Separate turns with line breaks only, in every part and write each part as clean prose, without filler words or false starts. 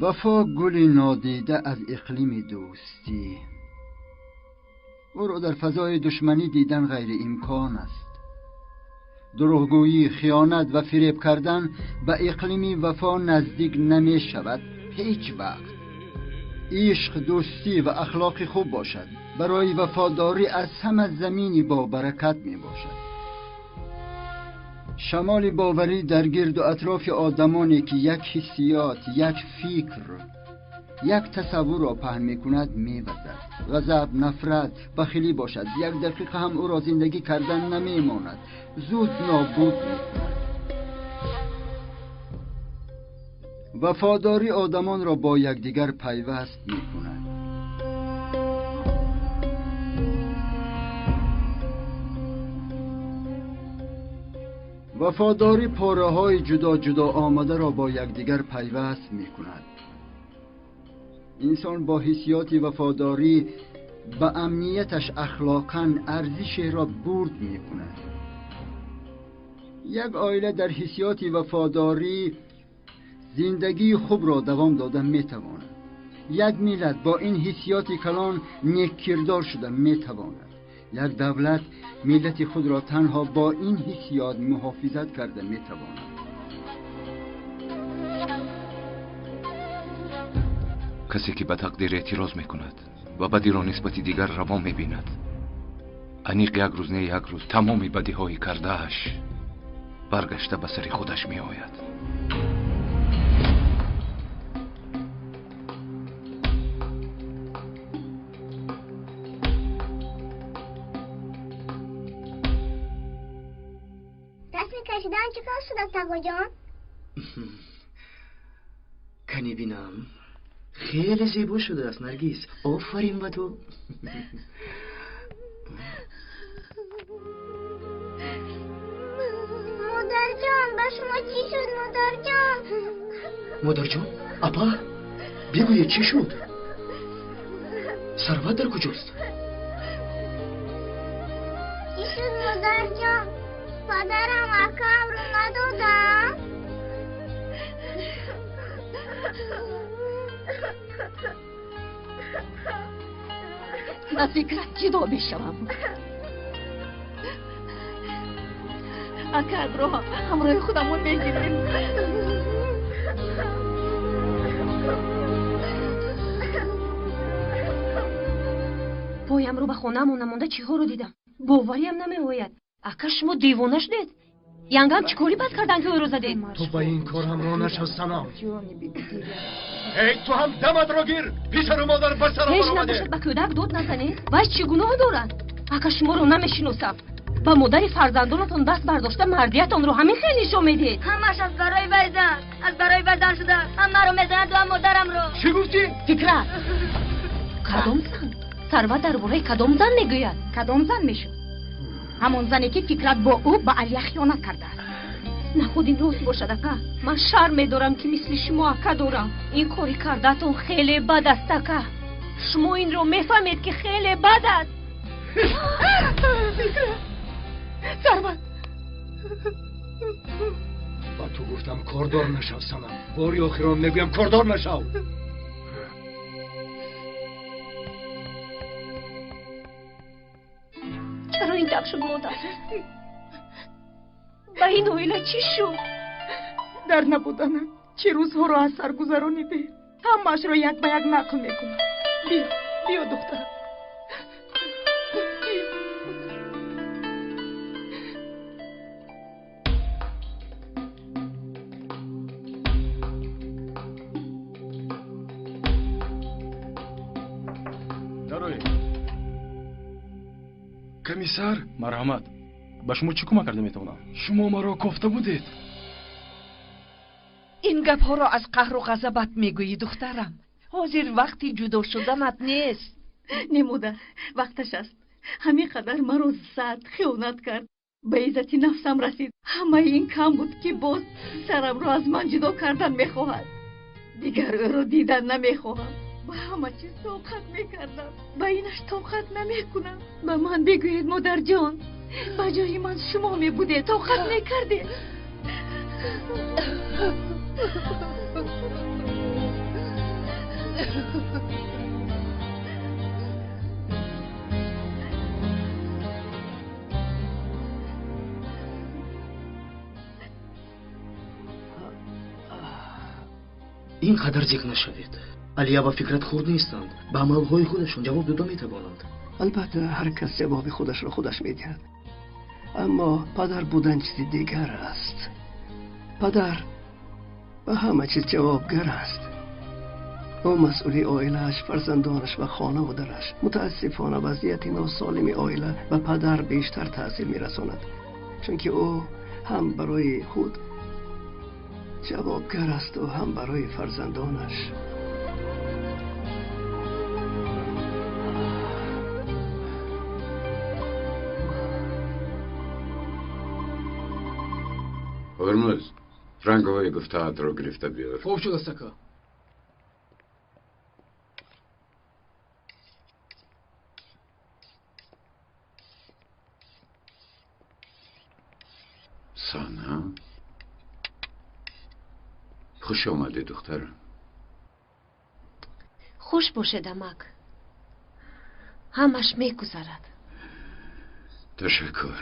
Вафо гули нодида аз иқлими дӯстӣ. Ӯро дар фазои душманӣ дидан ғайриимкон аст. Дурӯғгӯӣ, хиёнат ва фиреб кардан ба иқлими вафо наздик намешавад ҳеҷ вақт. Ишқ, дӯстӣ ва ахлоқи хуб бошад. Барои вафодорӣ аз ҳама замини бобаракат мебошад. Шамоли боварӣ дар гирду атрофи одамоне ки як ҳиссиёт, як фикр, як тасаввурро паҳн мекунад мевазад. Ғазаб, нафрат, бахилӣ бошад. Як дақиқа ҳам ӯро зиндагӣ кардан намемонад, зуд нобуд мекунад. Вафодорӣ одамонро бо якдигар пайваст мекунад. Вафодорӣ пораҳои ҷудо-ҷудо омадаро бо якдигар пайваст мекунад. Инсон бо ҳиссиёти вафодорӣ ба амнияташ ахлоқан арзишеро бурд мекунад. Як оила дар ҳиссиёти вафодорӣ зиндагии хубро давом дода метавонад. Як миллат бо ин ҳиссиёти калон неккирдор шуда метавонад. Як давлат миллати худро танҳо бо ин ҳиссиёт муҳофизат карда метавонад.
Касе ки ба тақдир эътироз мекунад ва бадиро нисбати дигар раво мебинад, аниқ як рӯз не як рӯз тамоми бадиҳои кардааш баргашта ба сари худаш меояд.
Расми кашидан чӣ кор шудааст, тағоҷон?
Кани бинам. Хеле зебо шудааст, Наргиз. Офарин ба ту.
Модарҷон, ба шумо чӣ шуд, модарҷон?
Модарҷон, апа, бигӯед чӣ шуд? Сарват дар куҷост?
Чӣ шуд, модарҷон? Падарам акамро надодам.
Аз фикрат ҷудо мешавам. Акаатро ҳамроҳи худамон мегирем. Поямро ба хонаамон намонда чиҳоро дидам. Бовариам намеояд. Ака, шумо девона шудед? Янгам чӣ кори бад кардан ки ӯро задед?
Ту ба ин кор ҳамроҳ нашав, Санам. Эй, ту ҳам даматро гир! Писару модар ба сарам
Ҳеҷ
омаде!
набошад, ба кӯдак дод назанед. Вай чӣ гуноҳ дорад? Ака, шуморо намешиносам. Ба модари фарзандонатон даст бардошта мардиятонро ҳамин хел нишон медиҳед.
Ҳамаш аз барои вай зан, аз барои вай зан шуда. Ҳам маро мезанад ва ҳам модарамро.
Чӣ гуфтӣ?
Фикрат, кадом зан? Сарват дар бораи кадом зан мегӯяд?
Кадом зан мешуд? Ҳамон зане ки Фикрат бо ӯ ба Алия хиёнат кардааст.
Нахуд ин рост бошад, ака. Ман шарм медорам ки мисли шумо ака дорам. Ин кори кардаатон хеле бад аст, ака. Шумо инро мефаҳмед ки хеле бад аст.
Фикрат, Сарват,
Ба ту гуфтам кордор нашав, Санам. Бори охирон мегӯям, кордор нашав.
Чаро ин тавр шуд, модар? Ба ин оила чӣ шуд?
Дар набуданам чӣ рӯзҳоро аз сар гузаронидӣ? Ҳамаашро як ба як нақл мекунам. Биё, биё, духтарам. Биё.
Дароед.
Комиссар,
Марҳамат, ба шумо чӣ кӯмак карда метавонам?
Шумо маро кофта будед.
Ин гапҳоро аз қаҳру ғазабат мегӯӣ, духтарам. Ҳозир вақти ҷудо шуданат нест.
Не, модар, вақташ аст. Ҳамин қадар маро зад, хиёнат кард, ба иззати нафсам расид. Ҳамаи ин кам буд ки боз сарамро аз ман ҷудо кардан мехоҳад. Дигар ӯро дидан намехоҳам. Ба ҳама чиз тоқат мекардам, ба инаш тоқат намекунам. Ба ман бигӯед, модарҷон, ба ҷои ман шумо мебудед, тоқат мекардед?
Ин қадар зиқ нашавед. Алия ва Фикрат хурд нестанд, ба амалҳои худашон ҷавоб дода метавонанд.
Албатта, ҳар кас ҷавоби худашро худаш медиҳад, аммо падар будан чизи дигар аст. Падар ба ҳама чиз ҷавобгар аст. Ӯ масъули оилааш, фарзандонаш ва хонаву дараш. Мутаассифона, вазъияти носолими оила ба падар бештар таъсир мерасонад, чунки ӯ ҳам барои худ ҷавобгар асту ҳам барои фарзандонаш.
Ҳурмуз, рангҳои гуфтаатро гирифта биёр.
Хуб шудааст, ака.
Сана, хуш омадӣ, духтарам.
Хуш бошед, амак. Ҳамаш мегузарад.
Ташаккур.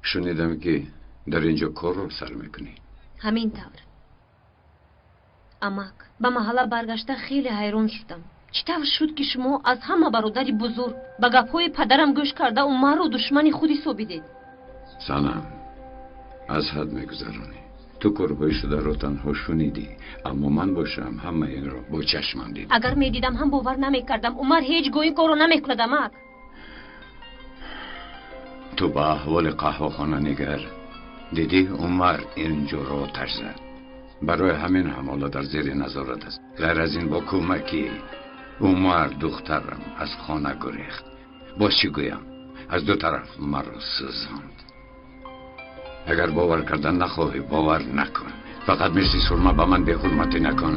Шунидам, ки дар инҷо корро сар мекунӣ.
Ҳамин тавр, амак. Ба маҳалла баргашта хеле ҳайрон шудам. Чӣ тавр шуд, ки шумо аз ҳама бародари бузург ба гапҳои падарам гӯш карда Умарро душмани худ ҳисобидед?
Санам, аз ҳад мегузаронӣ. Ту корҳои шударо танҳо шунидӣ, аммо ман бошам ҳама инро бо чашмам дидам.
Агар медидам ҳам бовар намекардам. Умар ҳеҷ гоҳ ин корро намекунад, амак.
Ту ба аҳволи қаҳвахона нигар. Дидӣ, Умар инҷоро оташ зад. Барои ҳамин ҳам ҳоло дар зери назорат аст. Ғайр аз ин, бо кӯмаки Умар духтарам аз хона гурехт. Боз чӣ гӯям, аз ду тараф маро сӯзонд. Агар бовар кардан нахоҳӣ, бовар накун. Фақат мисли сурма ба ман беҳурматӣ накун.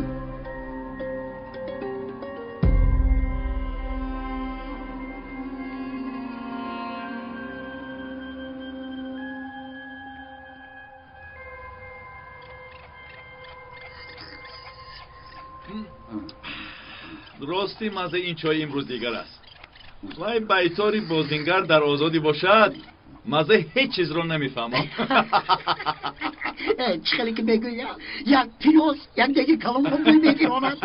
Рости, маззаи ин чой имрӯз дигар аст. Вай байтори бозингар дар озодӣ бошад, маззаи ҳеҷ чизро намефаҳмам.
Чӣ хеле ки мегӯям, як пиёз як деги калонро бӯй мегиронад.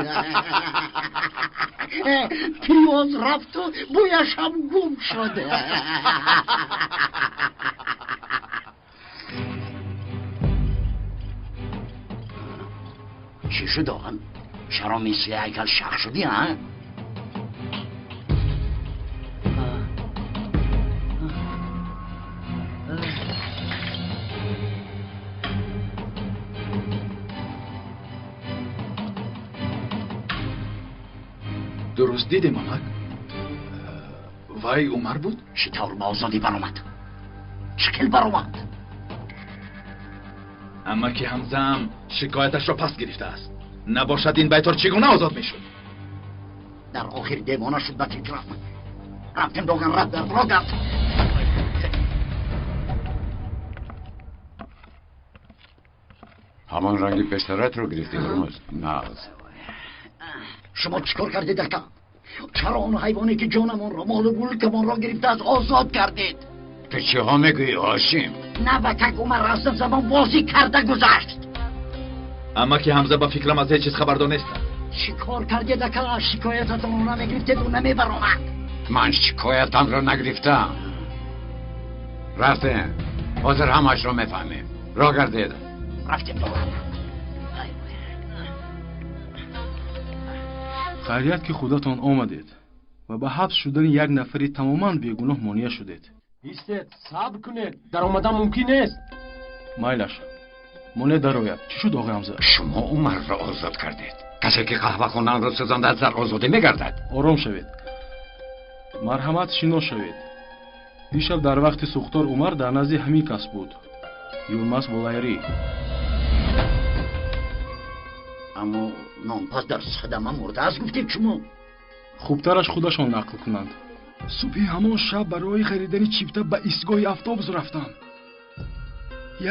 Пиёз рафту бӯяш ҳам гум шуд.
Чӣ шуд, оғам? Чаро мисли ҳайкал шах шудӣ, а?
Дуруст дидем, амак? Вай Умар буд?
Чӣ тавр ба озодӣ баромад? Чӣ хел баромад?
Амаки Ҳамзаам шикояташро пас гирифтааст. Набошад, ин байтор чӣ гуна озод мешуд?
Дар охир девона шуд ба фикрам. Рафтем, доган, рафт, рогард.
Ҳамон ранги пештаратро гирифтӣ, Ҳурмуз? Нағз.
Шумо чӣ кор кардед, ака? Чаро он ҳайвоне ки ҷонамонро, молу мулкамонро гирифтааст, озод кардед?
Ту чиҳо мегӯӣ, Ҳошим?
Навакак Умар аз замон бозӣ карда гузашт.
Амаки Ҳамза ба фикрам аз ҳеҷ чиз хабардор нестанд.
Чӣ кор кардед, ака? Шикоятатонро намегирифтед, ӯ намебаромад.
Ман шикоятамро нагирифтам. Рафтем, ҳозир ҳамаашро мефаҳмем. Роҳ гардед.
Рафтем, доган.
Хайрият, ки худатон омадед ва ба ҳабс шудани як нафари тамоман бегуноҳ монеа шудед.
Истед, сабр кунед, даромадан мумкин нест.
Майлаш, монеа дарояд. Чӣ шуд, оғои Ҳамза?
Шумо Умарро озод кардед. Касе ки қаҳвахонаамро сӯзондааст, дар озодӣ мегардад.
Ором шавед, марҳамат, шинос шавед. Дишаб дар вақти сӯхтор Умар дар назди ҳамин кас буд, Юлмас Болайрӣ.
Аммо нонпаз дар садама мурдааст, гуфтед шумо.
Хубтараш худашон нақл кунанд.
Субҳи ҳамон шаб барои харидани чипта ба истгоҳи автобус рафтам.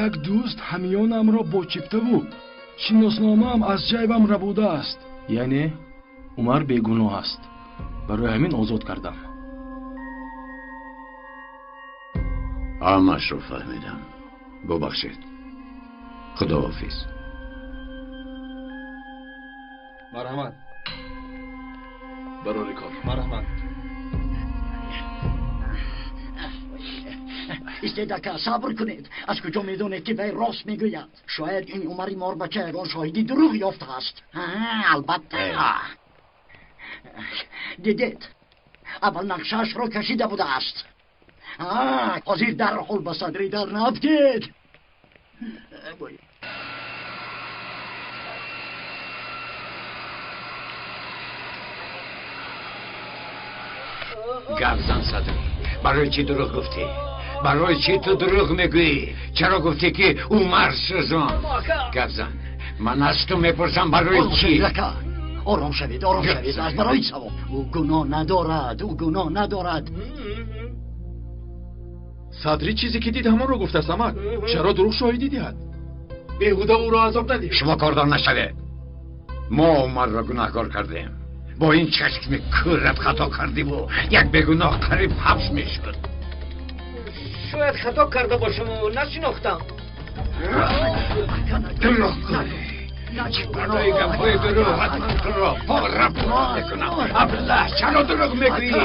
Як дӯст ҳамёнамро бо чиптаву шиносномаам аз ҷайбам рабудааст.
Яъне Умар бегуноҳ аст. Барои ҳамин озод кардам.
Ҳамашро фаҳмидам. Бубахшед. Худоҳофиз.
Марҳамат.
Барори кор.
Марҳамат.
Истед ака, сабр кунед. Аз куҷо медонед ки вай рост мегӯяд? Шояд ин Умари морбача ягон шоҳиди дурӯғ ёфтааст. Албатта. Дидед, аввал нақшаашро кашида будааст. Ҳозир дарҳол ба Садрӣ дар нафтед.
Гап зан Садрӣ, барои чӣ дурӯғ гуфтӣ? Барои чӣ ту дурӯғ мегӯӣ? Чаро гуфтӣ ки Умар сӯзон? Гап зан, ман аз ту мепурсам барои чӣ?
Ором шавед, ором шавед. Аз барои савоб. Ӯ гуноҳ надорад, ӯ гуноҳ надорад.
Садрӣ чизе ки дид ҳамонро гуфтааст, амак. Чаро дурӯғ шоҳидӣ диҳад? Беҳуда ӯро азоб надиҳ.
Шумо кордор нашавед. Мо Умарро гунаҳкор кардем. Бо ин чашми кӯрат хато кардиву як бегуноҳ қариб ҳабс мешуд.
Шояд хато карда бошаму нашинохтам.
Дурӯғ гӯй. Барои гапҳои дурӯғат ман туро пора пора мекунам. Аблаҳ, чаро дурӯғ мегӯӣ?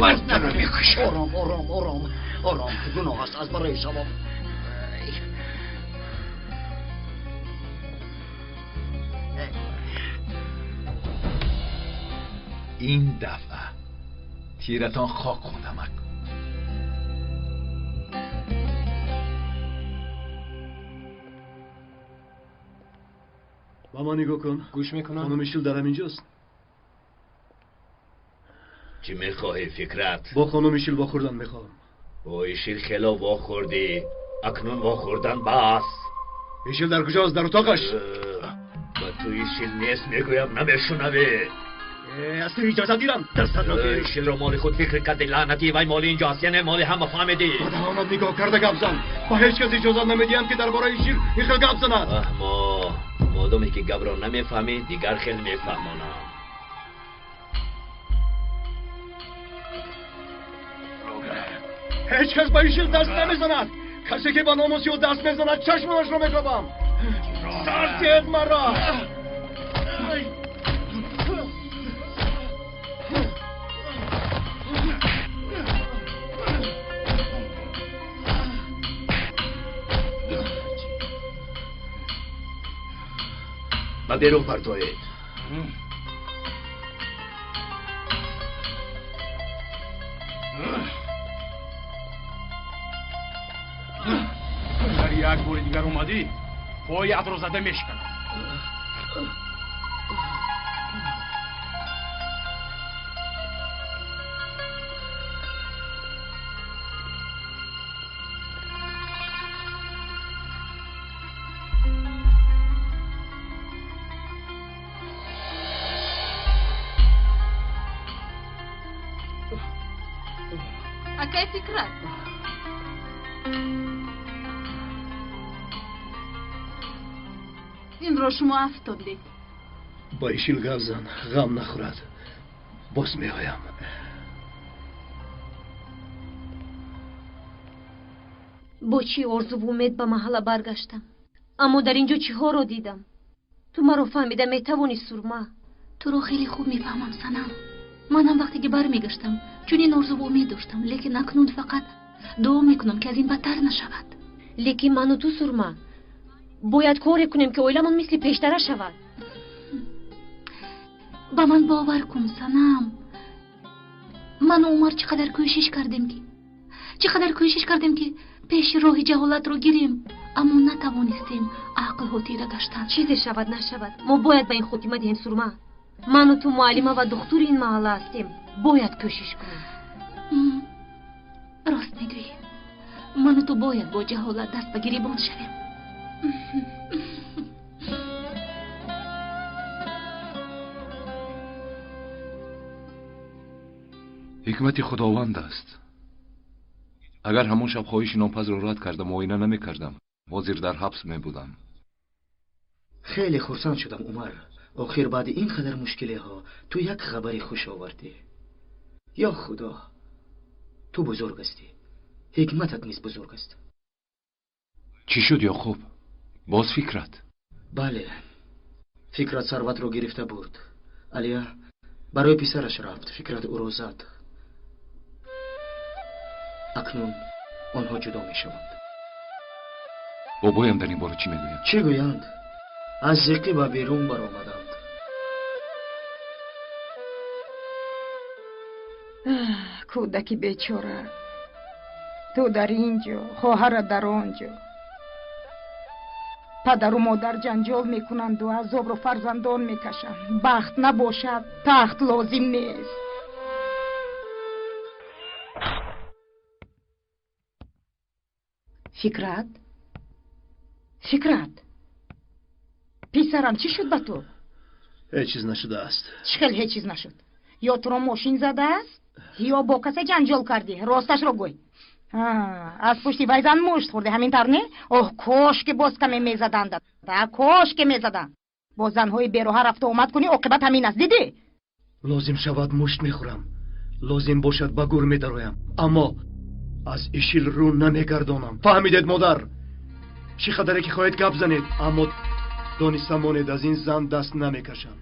Ман туро мекушам.
Ором, ором, ором, ором. Гуноҳ аст аз барои савоб.
Ин дафъа тиратон хок хӯрд, амак.
Ба ман нигоҳ кун.
Гӯш мекунам.
Хонум Ишил дар ҳаминҷост.
Чӣ мехоҳӣ, Фикрат?
Бо хонум Ишил вохӯрдан мехоҳам.
Бо Ишил хело вохӯрдӣ. Акнун вохӯрдан бас.
Ишил дар куҷост? Дар утоқаш?
Ба ту Ишил нест мегӯям, намешунавӣ.
Аз ту иҷоза дирам. Дастатро гир.
Ишилро моли худ фикр кардӣ, лаънатӣ. Вай моли инҷо аст, яъне моли ҳама, фаҳмидӣ?
Ба даҳонат нигоҳ карда гап зан. Ба ҳеҷ кас иҷозат намедиҳам ки дар бораи Ишил ин хел гап занад.
Аҳмоқ, модоме ки гапро намефаҳмӣ, дигар хел мефаҳмонам.
Ҳеҷ кас ба Ишил даст намезанад. Касе ки ба номуси ӯ даст мезанад, чашмонашро мекобам. Сар диҳед маро.
Ба берун партоед.
Агар як бори дигар омадӣ, поятро зада мешиканам.
Акай Фикрат, инро шумо афтодед.
Ба Ишил гап зан, ғам нахӯрад. Боз меоям.
Бо чӣ орзуву умед ба маҳалла баргаштам, аммо дар ин ҷо чиҳоро дидам. Ту маро фаҳмида метавонӣ, Сурма?
Туро хеле хуб мефаҳмам, Санам. Манам вақте ки бармегаштам чунин орзуву умед доштам, лекин акнун фақат дуо мекунам ки аз ин бадтар нашавад.
Лекин ману ту, Сурма, бояд коре кунем ки оиламон мисли пештара шавад.
Ба ман бовар кун, Санам. Ману Умар чӣ қадар кӯшиш кардем ки чӣ қадар кӯшиш кардем ки пеши роҳи ҷаҳолатро гирем, аммо натавонистем. Ақлҳо тира гаштанд.
Чизе шавад нашавад, мо бояд ба ин хотима диҳем, Сурма. Ману ту муаллима ва духтури ин маҳалла ҳастем, бояд кӯшиш кунем.
Рост мегӯӣ. Ману ту бояд бо ҷаҳолат даст ба гирибон шавем.
Ҳикмати Худованд аст. Агар ҳамон шаб хоҳиши нонпазро рад карда муоина намекардам, ҳозир дар ҳабс мебудам.
Хеле хурсанд шудам, Умар. Охир баъди ин қадар мушкилиҳо ту як хабари хуш овардӣ. Ё Худо, ту бузург ҳастӣ, ҳикматат низ бузург аст.
Чӣ шуд, Ёқуб? Боз Фикрат?
Бале, Фикрат Сарватро гирифта бурд. Алия барои писараш рафт, Фикрат ӯро зад. Акнун онҳо ҷудо мешаванд.
Бобоям дар ин бора чӣ мегӯянд?
Чӣ гӯянд? Аз зиқӣ ба берун баромаданд.
Кӯдаки бечора, ту дар ин ҷо, хоҳарат дар он ҷо. Падару модар ҷанҷол мекунанду азобро фарзандон мекашанд. Бахт набошад, тахт лозим нест. Фикрат, Фикрат, писарам, чӣ шуд ба ту?
Ҳеҷ чиз нашудааст.
Чӣ хел ҳеҷ чиз нашуд? Ё туро мошин задааст, ё бо касе ҷанҷол кардӣ? Росташро гӯй. Аз пушти вай зан мушт хӯрдӣ, ҳамин тавр не? Оҳ, кош ки боз каме мезаданд, кош ки мезаданд. Бо занҳои бероҳа рафту омад кунӣ, оқибат ҳамин аст, дидӣ?
Лозим шавад мушт мехӯрам, лозим бошад ба гур медароям, аммо аз ишил рӯ намегардонам. Фаҳмидед, модар? Чӣ қадаре ки хоҳед гап занед, аммо дониста монед, аз ин зан даст намекашам.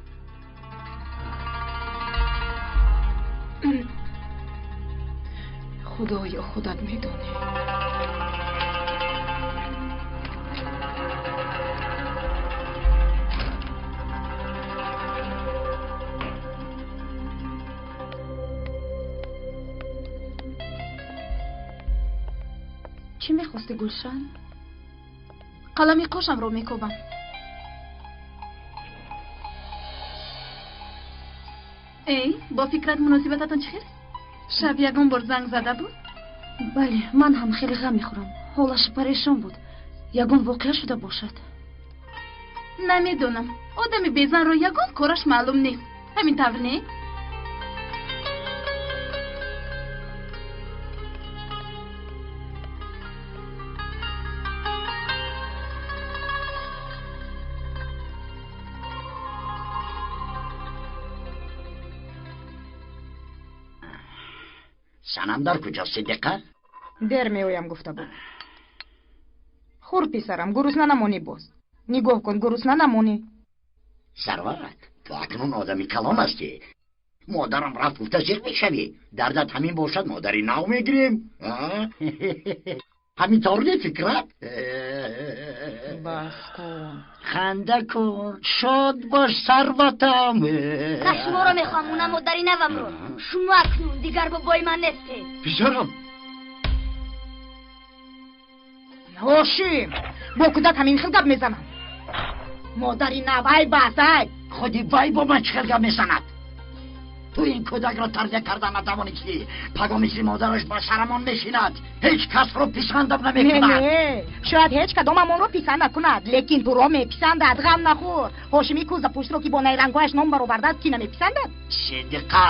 Худоё, худат медонӣ.
Чӣ мехости, Гулшан? Қалами қошамро мекобам. Эй, бо Фикрат муносибататон чӣ хел? Шаб ягон бор занг зада буд?
Бале, ман ҳам хеле ғам мехӯрам. Ҳолаш парешон буд. Ягон воқеа шуда бошад.
Намедонам. Одами безанро ягон кораш маълум нест. Ҳамин тавр не?
Занам дар куҷост, Сиддиқа?
Дер меоям гуфта буд. Хур, писарам, гурусна намонӣ боз. Нигоҳ кун, гурусна намонӣ.
Сарват, ту акнун одами калон ҳастӣ. Модарам рафт гуфта зиқ мешавӣ. Дардат ҳамин бошад, модари нав мегирем. Ҳамин тавр не, Фикрат?
Бас кун.
Ханда кун, шод бош, сарватам.
На шуморо мехоҳам, на модари навамро. Шумо акнун дигар бобои ман нестед.
Писарам!
Ҳошим, бо кӯдак ҳамин хел гап мезанам. Модари нав, ай бас, ай!
Худи вай бо ман чӣ хел гап мезанад? Ту ин кӯдакро тарбия карда натавонистӣ. Паго мисли модараш ба сарамон мешинад. Ҳеҷ касро писандам намекунад.
Не, шояд ҳеҷ кадомамонро писанд накунад, лекин туро меписандад. Ғам нахӯр. Ҳошими кӯзапӯштро ки бо найрангҳояш ном баровардааст, ки намеписандад?
Сиддиқа!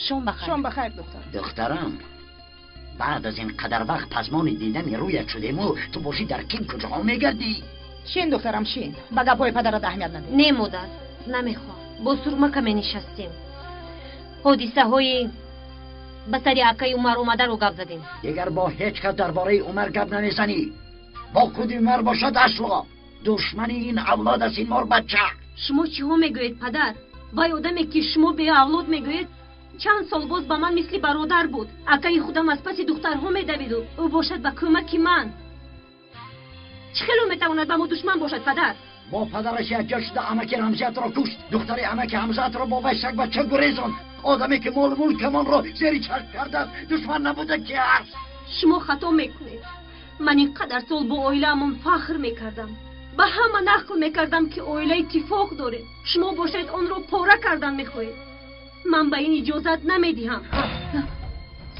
Шом бахайр.
Шом бахайр, духтар.
Духтарам, баъд аз ин қадар вақт пазмони дидани рӯят шудему, ту бошӣ дар ким куҷоҳо мегардӣ?
Шин, духтарам, шин. Ба гапҳои падарат аҳамият надеҳ.
Не, модар, намехоҳам. Бо сурма каме нишастем. Ҳодисаҳои ба сари акаи Умар омадаро гап задем.
Дигар бо ҳеҷ кас дар бораи Умар гап намезанӣ. Бо худи Умар бошад асло. Душмани ин авлод аст ин морбача.
Шумо чиҳо мегӯед, падар? Вай одаме ки шумо беавлод мегӯед, чанд сол боз ба ман мисли бародар буд. Акаи худам аз паси духтарҳо медавиду ӯ бошад ба кӯмаки ман. Чӣ хело метавонад ба мо душман бошад, падар?
Бо падараш якҷо шуда амаки Рамзиятро кушт. Духтари амаки Ҳамзаатро бо вай сагбача гурезонд. Одаме ки молу мулкамонро зери чашм кардааст, душман набуда ки аст.
Шумо хато мекунед. Ман ин қадар сол бо оилаамон фахр мекардам. Ба ҳама нақл мекардам ки оила иттифоқ дорем. Шумо бошед онро пора кардан мехоҳед. Ман ба ин иҷозат намедиҳам.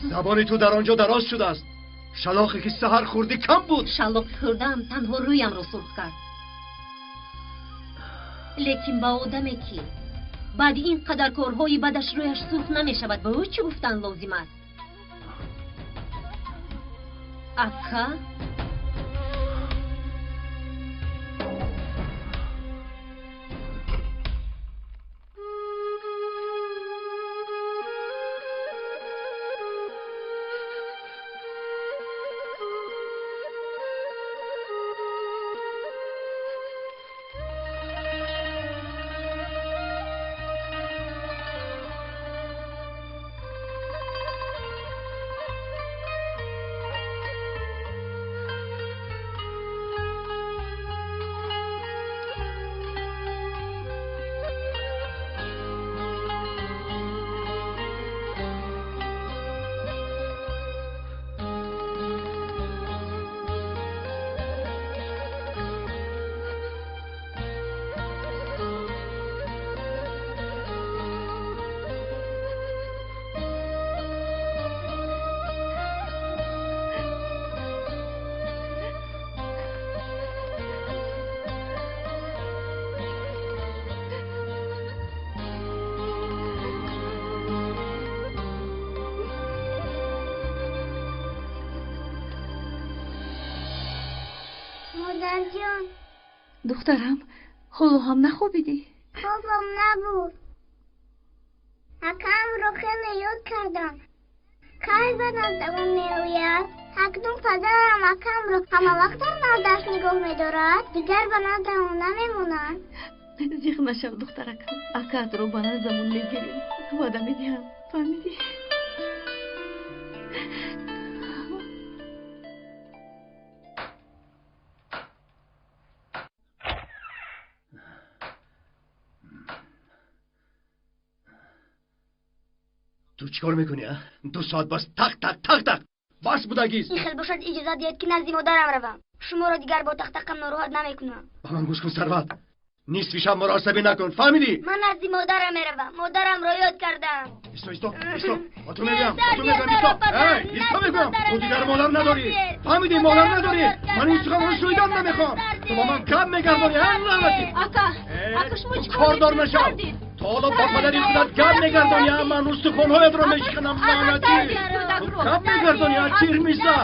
Забони ту дар он ҷо дароз шудааст. Шалоқе ки саҳар хӯрдӣ кам буд.
Шалоқ хӯрдаам танҳо рӯямро сурх кард. Лекин ба одаме ки баъди ин қадар корҳои бадаш рӯяш сурх намешавад, ба ӯ чӣ гуфтан лозим аст? Ака?
Духтарам, ҳоло ҳам нахобидӣ?
Хобам набуд. Акамро хеле ёд кардам. Кай ба наздамон меояд? Акнун падарам акамро ҳама вақт дар наздаш нигоҳ медорад, дигар ба наздамон намемонад.
Зиқ нашав, духтаракам. Акаатро ба наздамон мегирем. Ваъда медиҳам. Фаҳмидӣ?
Ту чикор мекунӣ, а? 2 соат бас тақ тақ тақ тақ. Бас будагист.
Ин хел бошад, иҷозат диҳед ки назди модарам равам. Шуморо дигар бо тақтақам нороҳат намекунам.
Ба ман гӯш кун, Сарват. Нисфи шаб маро асабӣ накун, фаҳмидӣ?
Ман назди модарам меравам. Модарамро ёд кардам.
Исто, исто, исто. Ба ту мегӯям, ба ту мегӯям, исто. Эй, исто мегӯям. Ту дигар модар надорӣ. Фаҳмидӣ, модар надорӣ. Ман ин суханро шунидан намехоҳам. Ту ба ман гап мегардонӣ, а, лаънатӣ.
Ака, ака, шумо чикор
кордор нашав. То ҳоло ба падари худат гап мегардонӣ, а ман устухонҳоятро мешиканам, лаънатӣ. Ту гап мегардонӣ, а тирмиза.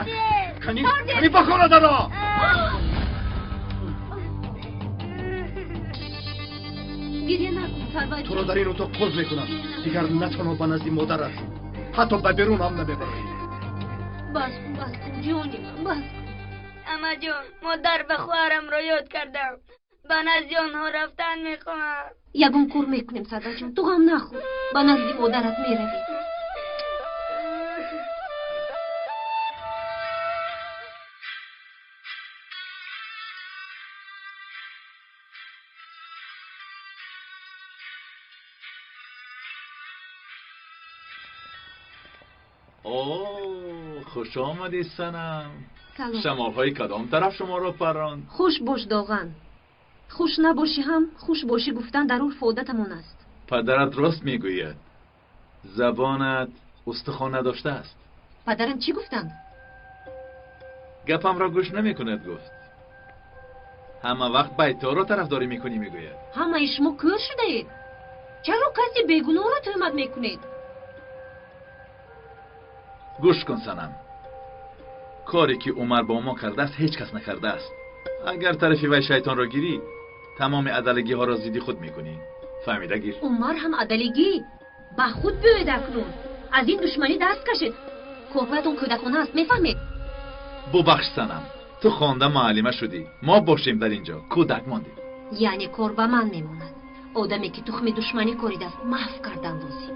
Кани, кани ба хона даро.
Гиря накун, Сарват.
Туро дар ин утоқ қулф мекунам. Дигар на танҳо ба назди модарат, ҳатто ба берун ҳам намебарӣ.
Бас кун, бас кун, ҷони ман, бас кун.
Амаҷон, модар ва хоҳарамро ёд кардам. Ба назди онҳо рафтан мехоҳам.
Ягон кор мекунем, Сарватҷон. Ту ғам нахӯр. Ба назди модарат меравӣ.
О, хуш омадӣ, санам.
Салом.
Шамолҳои кадом тараф шуморо парронд?
Хуш бош, Доған. Хуш набошӣ ҳам, хуш бошӣ гуфтан дар урфу одатамон аст.
Падарат рост мегӯяд. Забонат устухон надоштааст.
Падарам чӣ гуфтанд?
Гапамро гӯш намекунад, гуфт. Ҳама вақт байторо тарафдорӣ мекунӣ, мегӯяд.
Ҳамаи шумо кӯр шудаед. Чаро каси бегуноҳро тӯҳмат мекунед?
Гӯш кун, санам. Коре ки Умар бо мо кардааст, ҳеҷ кас накардааст. Агар тарафи вай шайтонро гирӣ, тамоми адалигиҳоро зидди худ мекунӣ. Фаҳмида гир.
Умар ҳам адалигӣ. Ба худ биёед акнун. Аз ин душманӣ даст кашед. Корҳоятон кӯдакона аст, мефаҳмед?
Бубахш, санам. Ту хонда муаллима шудӣ. Мо бошем дар ин ҷо. Кӯдак мондем.
Яъне кор ба ман мемонад. Одаме ки тухми душманӣ коридааст, маҳв кардан лозим.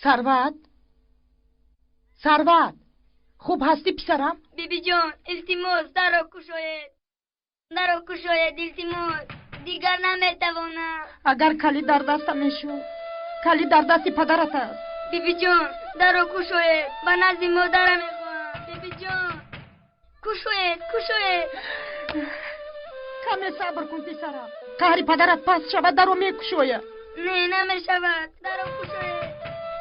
Сарват, Сарват, хуб ҳастӣ писарам?
Бибиҷон, илтимос, даро кушоед. Даро кушоед, илтимос. Дигар наметавонам.
Агар калид дар дастам мешуд, калид дар дасти падарат аст.
Бибиҷон, даро кушоед. Ба назди модарам мехоҳам. Бибиҷон, кушоед, кушоед.
Каме сабр кун, писарам. Қаҳри падарат паст шавад, даро мекушояд.
Не, намешавад. Даро кушоед.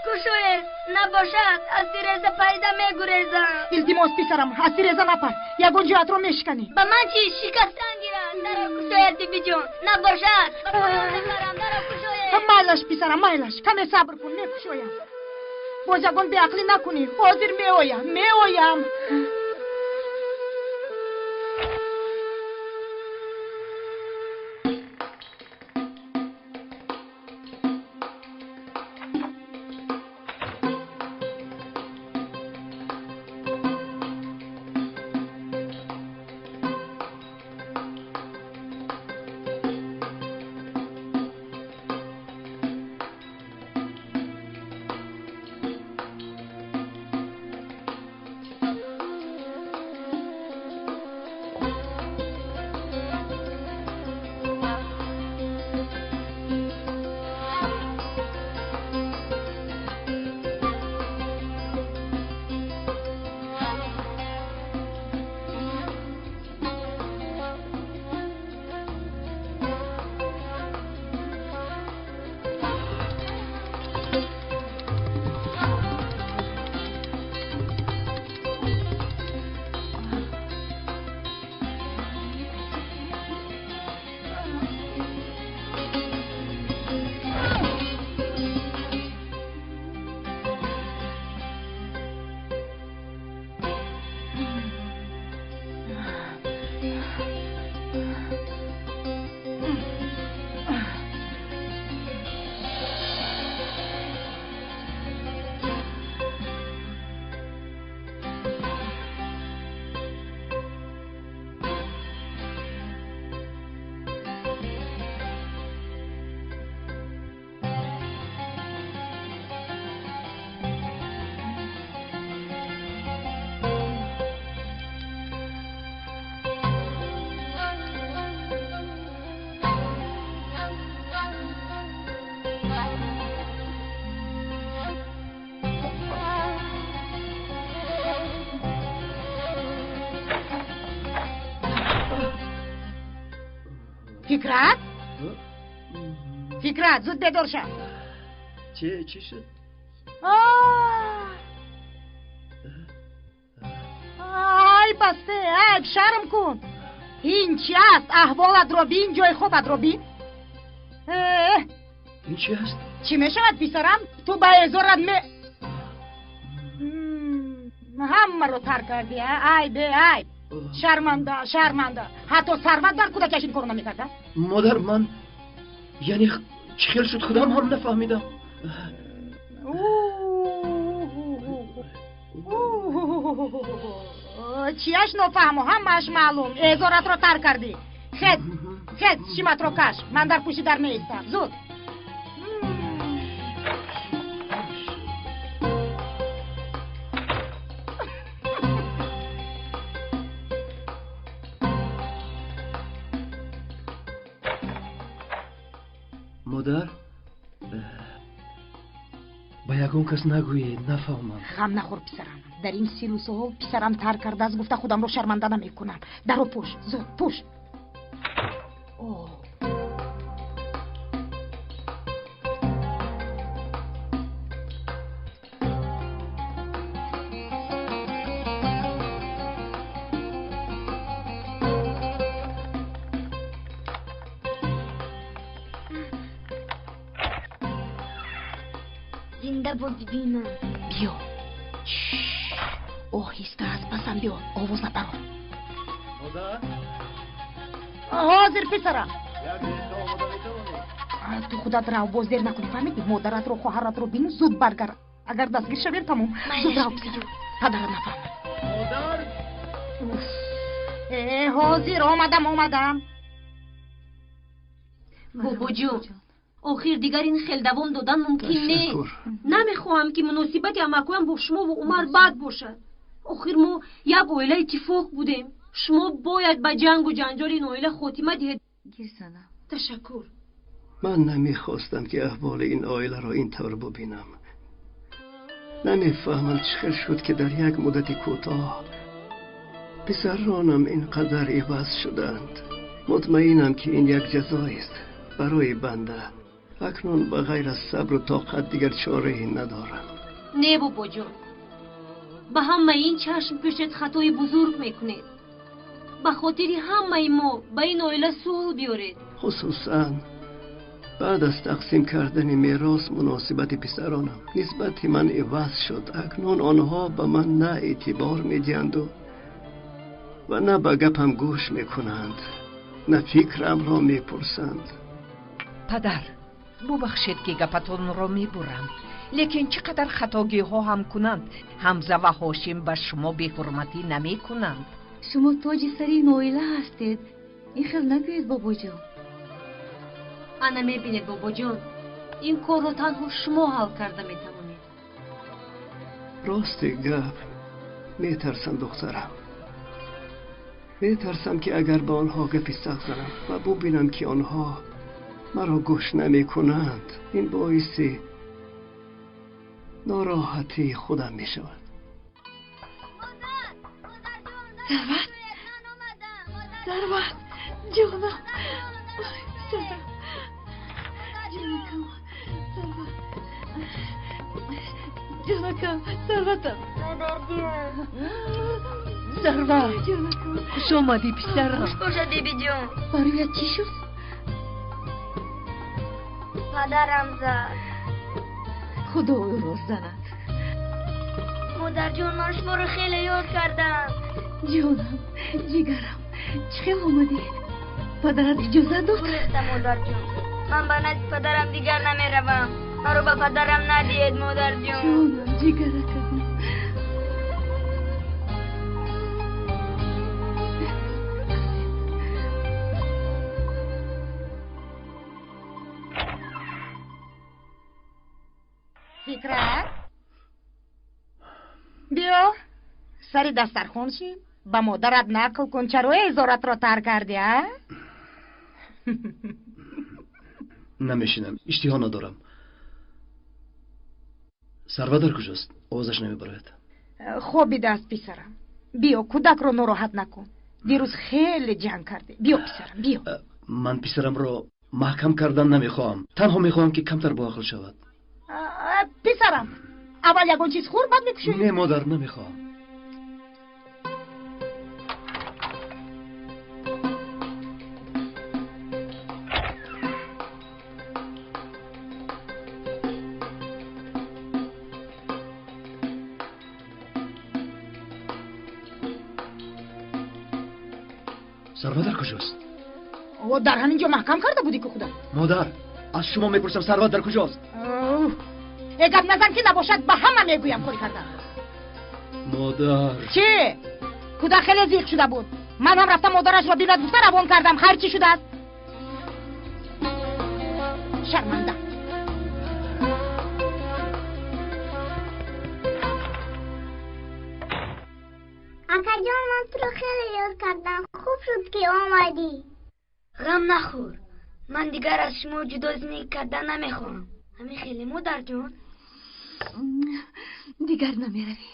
Кушоед. Набошад, аз тиреза пайда мегурезам.
Илтимос, писарам, аз тиреза напар, ягон ҷоятро мешиканӣ.
Ба ман чӣ, шикастан гирад. Даро кушояд, бибиҷон. Набошад, ба поён мепарам. Даро кушоед.
Майлаш, писарам, майлаш, каме сабр кун, мекушоям. Боз ягон беақлӣ накунӣ. Ҳозир меоям, меоям. Фикрат? Фикрат, зуд бедор шав.
Чӣ шуд?
Ай, басте, айб, шарм кун. Ин чи аст? Аҳволатро бин, ҷои хобатро бин.
Ин чи аст?
Чӣ мешавад, писарам? Ту ба эзорат ме... Ҳамаро тарк кардӣ, айб, айб. Шарманда, шарманда. Ҳатто сарват дар кӯдакиаш ин корро намекарда.
Модар, ман яъне чӣ хел шуд, худам ҳам нафаҳмидам.
Чияш нофаҳмо, ҳамааш маълум. Эзоратро тар кардӣ. Хез, хез, шиматро каш. Ман дар пушти дар меистам. Зуд.
Модар, ба ягон кас нагӯед, нафаҳмам.
Ғам нахӯр, писарам. Дар ин силу суҳол писарам тар кардааст, гуфта худамро шарманда намекунам. Даро пӯш, зуд пӯш.
Бибинам.
Биё. Оҳиста аз пасам биё, овоз набарор.
Модар?
Ҳозир, писарам. Ту худат рав, боз дер накунӣ, фаҳмидӣ? Модаратро, хоҳаратро бину, зуд баргард. Агар дастгир шавем, тамом. Зуд рав, писарам. Падарат нафаҳмад.
Модар?
Ҳозир, омадам, омадам.
Бобоҷон, охир дигар ин хел давом додан мумкин нест. Намехоҳам, ки муносибати амакоям бо шумо ва Умар бад бошад. Охир мо як оила иттифоқ будем. Шумо бояд ба ҷангу ҷанҷоли ин оила хотима диҳед.
Гирсанам.
Ташаккур.
Ман намехостам, ки аҳволи ин оиларо ин тавр бубинам. Намефаҳмам, чӣ хел шуд, ки дар як муддати кӯтоҳ писаронам ин қадар иваз шуданд. Мутмаинам, ки ин як ҷазоест барои банда. Акнун ба ғайр аз сабру тоқат дигар чорае надорам.
Не, бобоҷон, ба ҳамаи ин чашм пӯшед, хатои бузург мекунед. Ба хотири ҳамаи мо ба ин оила сулҳ биёред.
Хусусан баъд аз тақсим кардани мерос муносибати писаронам нисбати ман иваз шуд. Акнун онҳо ба ман на эътибор медиҳанду ва на ба гапам гӯш мекунанд, на фикрамро мепурсанд.
Падар, бубахшед, ки гапатонро мебурам, лекин чӣ қадар хатогиҳо ҳам кунанд, Ҳамза ва Ҳошим ба шумо беҳурматӣ намекунанд.
Шумо тоҷи сари ин оила ҳастед, ин хел нагӯед, бобоҷон.
Ана мебинед, бобоҷон, ин корро танҳо шумо ҳал карда метавонед.
Рости гап, метарсам, духтарам. Метарсам, ки агар ба онҳо гапи сахт занам ва бубинам, ки онҳо маро гӯш намекунанд, ин боиси нороҳатии худам мешавад.
Сарват, Сарват, ҷонам, писарам, ҷонакам, Сарват, ҷонакам, Сарватам.
Сарват, хуш омадӣ, писарам.
Хуш бошад, бибиҷон.
Бароят чӣ шуд?
Падарам зад.
Худо ӯро занад.
Модарҷон, ман шуморо хеле ёд кардам.
Ҷонам, ҷигарам, чӣ хел омадӣ? Падарат иҷозат дод?
Гурехта, модарҷон. Ман ба назди падарам дигар намеравам. Маро ба падарам надиҳед, модарҷон.
Ҷонам, ҷигаракам.
Фикрат, биё сари дастархон шин, ба модарат нақл кун, чаро эзоратро тар кардӣ, а?
Намешинам, иштиҳо надорам. Сарва дар куҷост? Овозаш намебарояд.
Хобидааст, писарам. Биё, кӯдакро нороҳат накун. Дирӯз хеле ҷанг кардӣ. Биё, писарам, биё.
Ман писарамро маҳкам кардан намехоҳам, танҳо мехоҳам, ки камтар боақл шавад.
Писарам, аввал ягон чиз хӯр, баъд мекушоӣ.
Не, модар, намехоҳам. Сарва дар куҷост?
О, дар ҳамин ҷо маҳкам карда будӣ ку худат.
Модар, аз шумо мепурсам, Сарват дар куҷост?
Э, гап назан, ки набошад ба ҳама мегӯям кори кардан.
Модар.
Чӣ? Кӯдак хеле зиқ шуда буд. Ман ҳам рафтам модарашро бинад гуфта равон кардам. Хайр, чӣ шудааст? Шарманда.
Акаҷон, ман туро хеле ёд кардам. Хуб шуд, ки омадӣ.
Ғам нахӯр, ман дигар аз шумо ҷудо зиндагӣ кардан намехоҳам. Ҳамин хеле, модарҷон?
Дигар намеравӣ.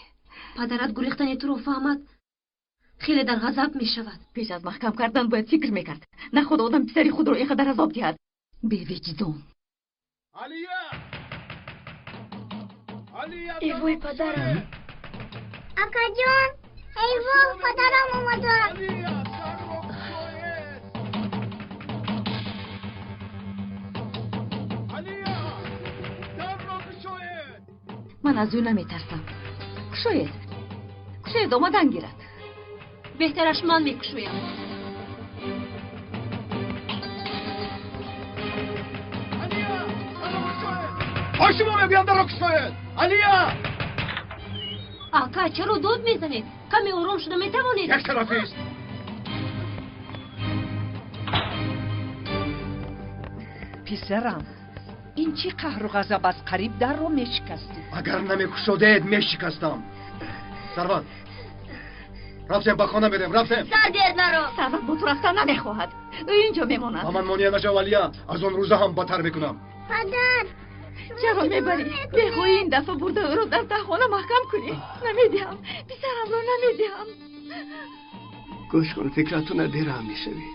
Падарат гурехтани туро фаҳмад, хеле дар ғазаб мешавад.
Пеш аз маҳкам кардан бояд фикр мекард. Наход одам писари худро ин қадар азоб диҳад. Бевиҷдон.
Эй вой, падарам!
Акаҷон, эй воҳ, падарам омаданд.
Ман аз ӯ наметарсам. Кушоед, кушоед, омадан гирад.
Беҳтараш ман мекушоям.
Ой, шумо мегӯям, дарро кушоед! Алия!
Ака, чаро дод мезанед? Каме ором шуда метавонед?
Як тарафист.
Писарам, ин чӣ қаҳру ғазаб аст? Қариб дарро мешикастӣ.
Агар намекушодед, мешикастам. Сарват, рафтем, ба хона мерем, рафтем.
Сар диҳед маро.
Сарват бо ту рафтан намехоҳад, ӯ инҷо мемонад.
Ба ман монеа нашав, Алия, аз он рӯза ҳам бадтар мекунам.
Падар,
чаро мебарӣ? Мехоҳӣ ин дафъа бурда ӯро дар таҳхона маҳкам кунӣ? Намедиҳам, писарамро намедиҳам.
Гӯш кун, фикратона бераҳм мешавӣ.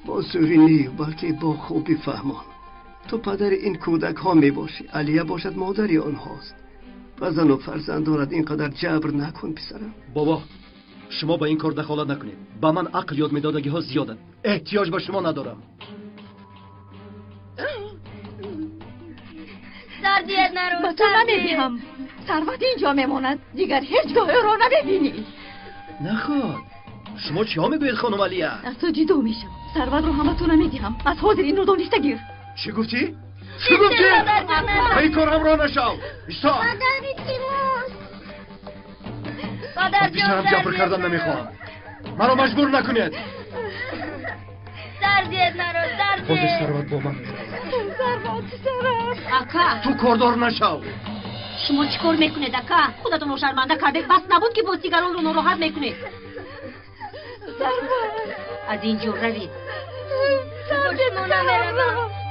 Бо зӯрӣ не, балки бо хубӣ фаҳмон. Ту падари ин кӯдакҳо мебошӣ, Алия бошад модари онҳост. Ба зану фарзандонат ин қадар ҷабр накун, писарам.
Бобо, шумо ба ин кор дахолат накунед. Ба ман ақл ёд медодагиҳо зиёданд. Эҳтиёҷ ба шумо надорам.
Ба ту намедиҳам. Сарват инҷо мемонад. Дигар ҳеҷ гоҳ ӯро намебинӣ.
Наход. Шумо чиҳо мегӯед, хонум Алия?
Аз ту ҷудо мешавам. Сарватро ҳама ту намедиҳам. Аз ҳозир инро дониста гир.
Чӣ гуфтӣ? Чӣ гуфтӣ? Ба ин кор ҳамроҳ нашав. Исто. Ба писарам ҷабр кардан намехоҳам. Маро маҷбур накунед. Ҳозир сарват бо ман меравад.
Сарват, писарам.
Ака.
Ту кордор нашав.
Шумо чӣ кор мекунед, ака? Худатонро шарманда кардед. Бас набуд, ки боз дигаронро нороҳат мекунед.
Сарват.
Аз ин ҷо равед.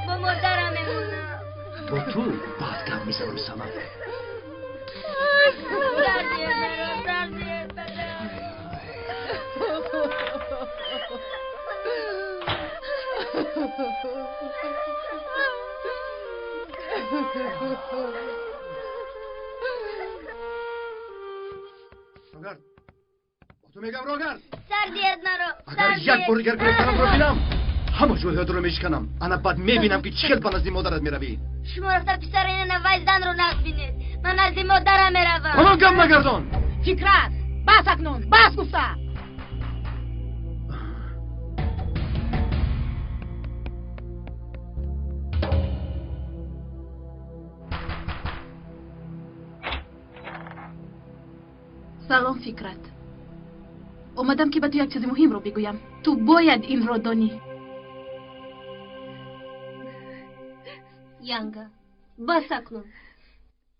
Бо модарам мемонам.
Бо ту баъд гап мезанам, Санам. Рогард, бо ту мегам, Рогард.
Сардият маро.
Агар як бор дигар гирифтанамро бинам, ҳама ҷойҳоятро мешиканам. Ана баъд мебинам, ки чӣ хел ба назди модарат меравӣ.
Шумо рафта писари ина вай занро нағз бинед. Ман назди модарам меравам.
Ба ман гап нагардон.
Фикрат, бас акнун, бас гуфта.
Салом, Фикрат. Омадам, ки ба ту як чизи муҳимро бигӯям. Ту бояд инро донӣ.
Янга, бас акнун.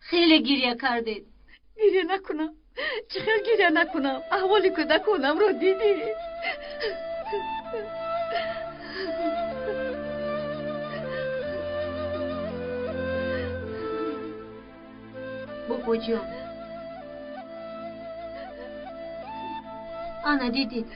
Хеле гиря кардед.
Гиря накунам. Чӣ хел гиря накунам? Аҳволи кӯдаконамро дидӣ?
Бобоҷон, ана дидед,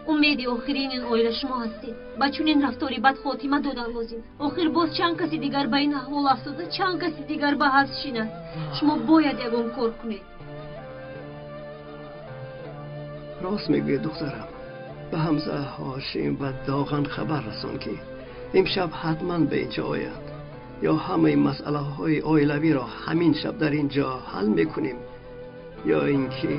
умеди охирини ин оила шумо ҳастед. Ба чунин рафтори бад хотима додан лозим. Охир боз чанд каси дигар ба ин аҳвол афтода, чанд каси дигар ба ҳабс шинад. Шумо бояд ягон кор кунед.
Рост мегӯед, духтарам. Ба Ҳамза, Ҳошим ва Доған хабар расон, ки имшаб ҳатман ба инҷо оянд. Ё ҳамаи масъалаҳои оилавиро ҳамин шаб дар ин ҷо ҳал мекунем, ё ин ки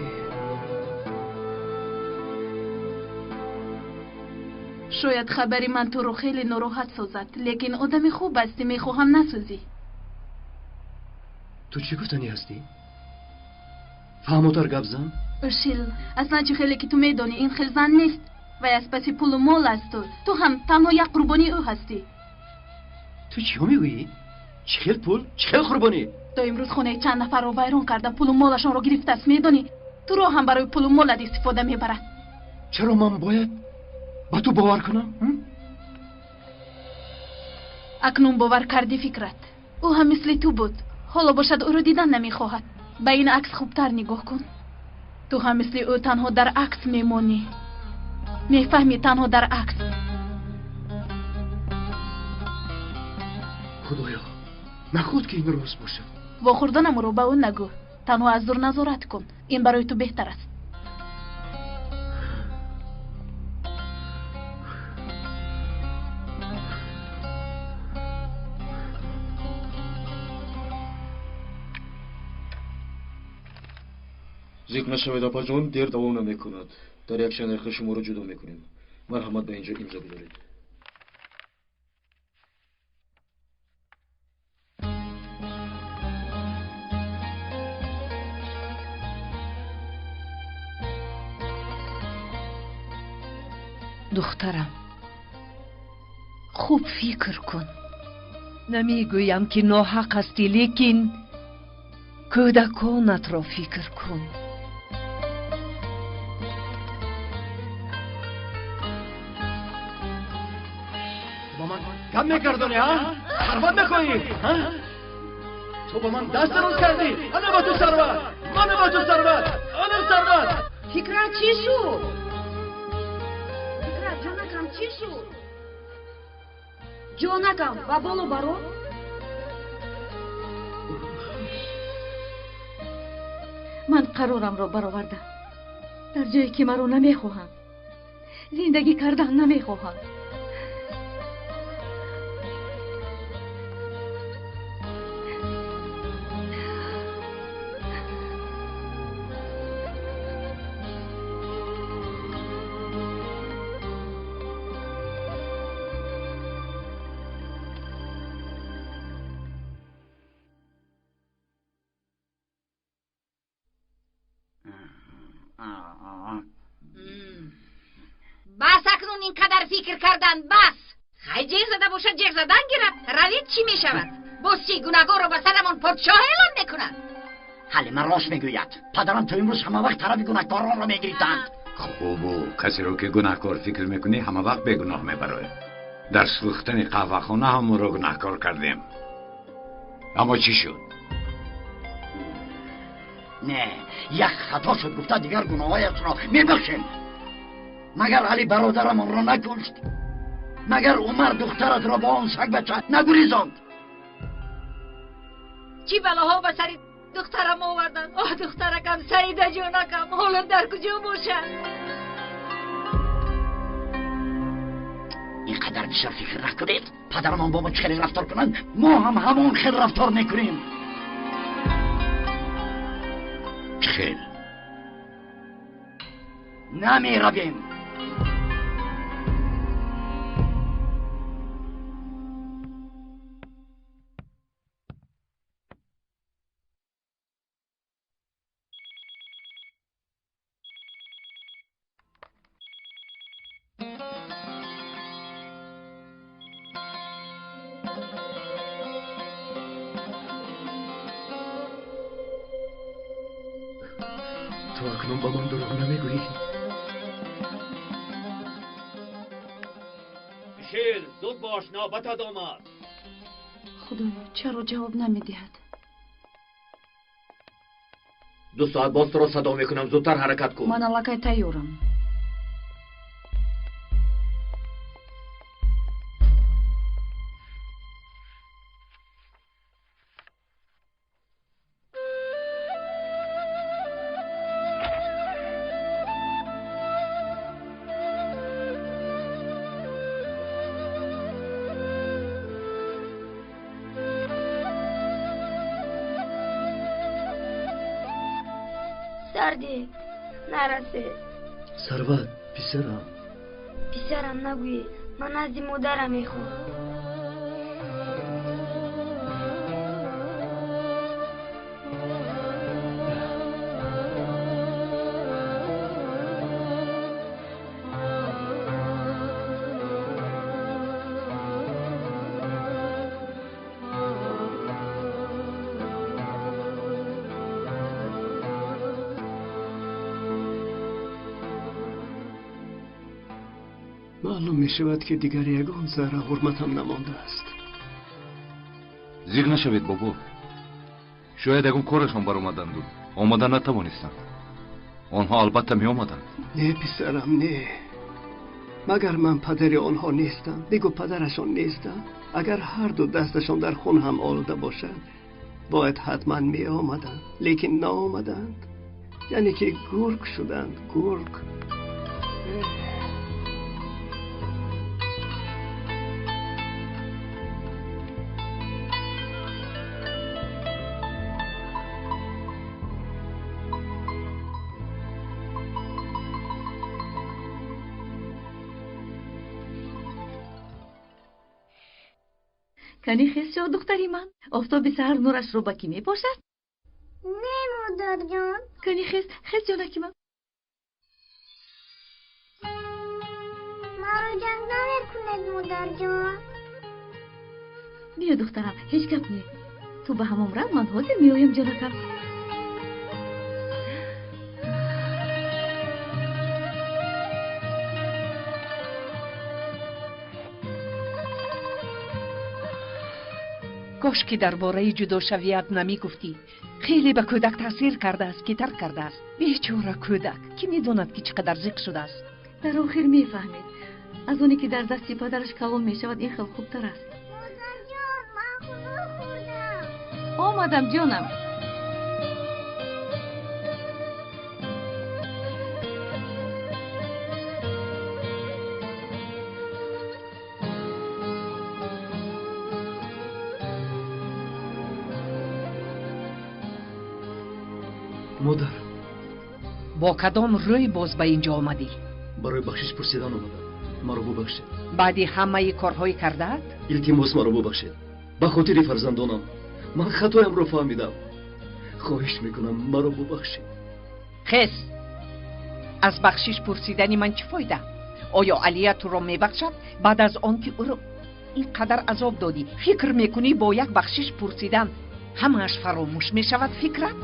Шояд хабари ман туро хеле нороҳат созад, лекин одами хуб ҳастӣ, мехоҳам насӯзӣ.
Ту чӣ гуфтанӣ ҳастӣ? Фаҳмотар гап зан.
Ушил, аслан чӣ хеле ки ту медонӣ, ин хел зан нест. Вай аз паси пулу мол асту. Ту ҳам танҳо як қурбонии ӯ ҳастӣ.
Ту чиҳо мегӯӣ? Чӣ хел пул? Чӣ хел қурбонӣ?
То имрӯз хонаи чанд нафарро вайрон карда, пулу молашонро гирифтааст, медонӣ? Туро ҳам барои пулу молат истифода мебарад.
Чаро ман бояд ба ту бовар кунам?
Акнун бовар кардӣ, Фикрат. Ӯ ҳам мисли ту буд. Ҳоло бошад ӯро дидан намехоҳад. Ба ин акс хубтар нигоҳ кун. Ту ҳам мисли ӯ танҳо дар акс мемонӣ. Мефаҳмӣ, танҳо дар акс.
Худоё, наход ки ин рост бошад.
Вохӯрданамро ба ӯ нагӯ. Танҳо аз дур назорат кун. Ин барои ту беҳтар аст.
Зиқ нашавед, апаҷон, дер давом намекунад. Дар якчанд дақиқа шуморо ҷудо мекунем. Марҳамат, ба ин ҷо имзо гузоред.
Духтарам, хуб фикр кун. Намегӯям, ки ноҳақ ҳастӣ, лекин кӯдаконатро фикр кун.
Ба ман гап мегардонӣ, ҳа? Сарват мехоҳӣ, ҳа? Ту ба ман даст дароз кардӣ. Ана ба ту сарват, мана ба ту сарват, ана сарват.
Фикрат, чӣ шуд? Фикрат, ҷонакам, чӣ шуд? Ҷонакам, ба боло баро.
Ман қарорамро баровардам. Дар ҷое ки маро намехоҳанд, зиндагӣ кардан намехоҳам.
Бас акнун ин қадар фикр кардан, бас. Хай ҷеғ зада бошад, ҷеғ задан гирад. Равед, чӣ мешавад? Боз чӣ, гунаҳгорро ба сарамон подшоҳ эълон мекунад?
Ҳалима рост мегӯяд. Падарам то имрӯз ҳама вақт тарафи гунаҳкоронро мегирифтанд.
Хубу касеро ки гунаҳкор фикр мекунӣ, ҳама вақт бегуноҳ мебарояд. Дар сӯхтани қаҳвахона ҳам ӯро гунаҳкор кардем. Аммо чӣ шуд?
Не, як хато шуд гуфта дигар гуноҳҳоятро мебахшем. Магар Али бародарамонро накушт? Магар Умар духтаратро бо он сагбача нагурезонд?
Чӣ балоҳо ба сари духтарам оварданд? Оҳ, духтаракам, Саида ҷонакам, ҳоло дар куҷо бошад?
Ин қадар бисёр фикр накунед. Падарамон бо мо чӣ хеле рафтор кунанд, мо ҳам ҳамон хел рафтор мекунем.
Чӣ хел?
Намеравем.
Ту акнун ба ман дурӯғ намегӯӣ?
Шер, зуд бош, навбатат омад.
Худоё, чаро ҷавоб намедиҳад?
2 соат боз туро садо мекунам, зудтар ҳаракат кун.
Ман аллакай тайёрам.
Сардик, нарасед.
Сарват, писарам.
Писарам нагӯӣ, ман назди модарам мехоҳам.
Маълум мешавад ки дигар ягон зарра ҳурматам намондааст.
Зиқ нашавед, бобо. Шояд ягон корашон баромаданду омада натавонистанд. Онҳо албатта меомаданд.
Не, писарам, не. Магар ман падари онҳо нестам? Бигӯ падарашон нестам. Агар ҳарду дасташон дар хун ҳам олуда бошад, бояд ҳатман меомаданд, лекин наомаданд. Яъне ки гург шуданд, гург.
Кани хез шав, духтари ман. Офтоби саҳар нурашро ба кӣ мепошад?
Не, модарҷон.
Кани хез, хез ҷонаки ман.
Маро ҷанг намекунед, модарҷон.
Биё, духтарам, ҳеҷ гап не. Ту ба ҳамом рав, ман ҳозир меоям, ҷонакам.
Кош ки дар бораи ҷудошавият намегуфтӣ. Хеле ба кӯдак таъсир кардааст, ки тарк кардааст. Бечора кӯдак, кӣ медонад ки чӣ қадар зиқ шудааст.
Дар охир мефаҳмед. Аз оне ки дар дасти падараш калон мешавад, ин хел хубтар аст.
Модарҷон, ман хунук хӯрдам.
Омадам, ҷонам.
Модар,
бо кадом рӯй боз ба инҷо омадӣ?
Барои бахшиш пурсидан омадам. Маро бубахшед.
Баъди ҳамаи корҳои кардаат?
Илтимос, маро бубахшед. Ба хотири фарзандонам. Ман хатоямро фаҳмидам. Хоҳиш мекунам, маро бубахшед.
Хез! Аз бахшиш пурсидани ман чӣ фойда? Оё Алия туро мебахшад баъд аз он ки ӯро ин қадар азоб додӣ? Фикр мекунӣ бо як бахшиш пурсидан ҳамааш фаромӯш мешавад фикрат?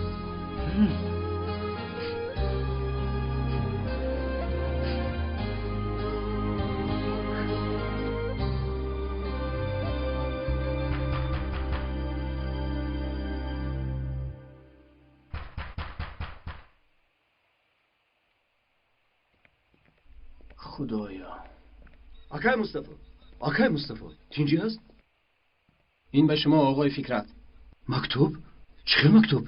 Худоё.
Акай Мустафо, акай Мустафо, тинҷӣ ҳаст?
Ин ба шумо оғои Фикрат.
Мактуб? Чӣ хел мактуб?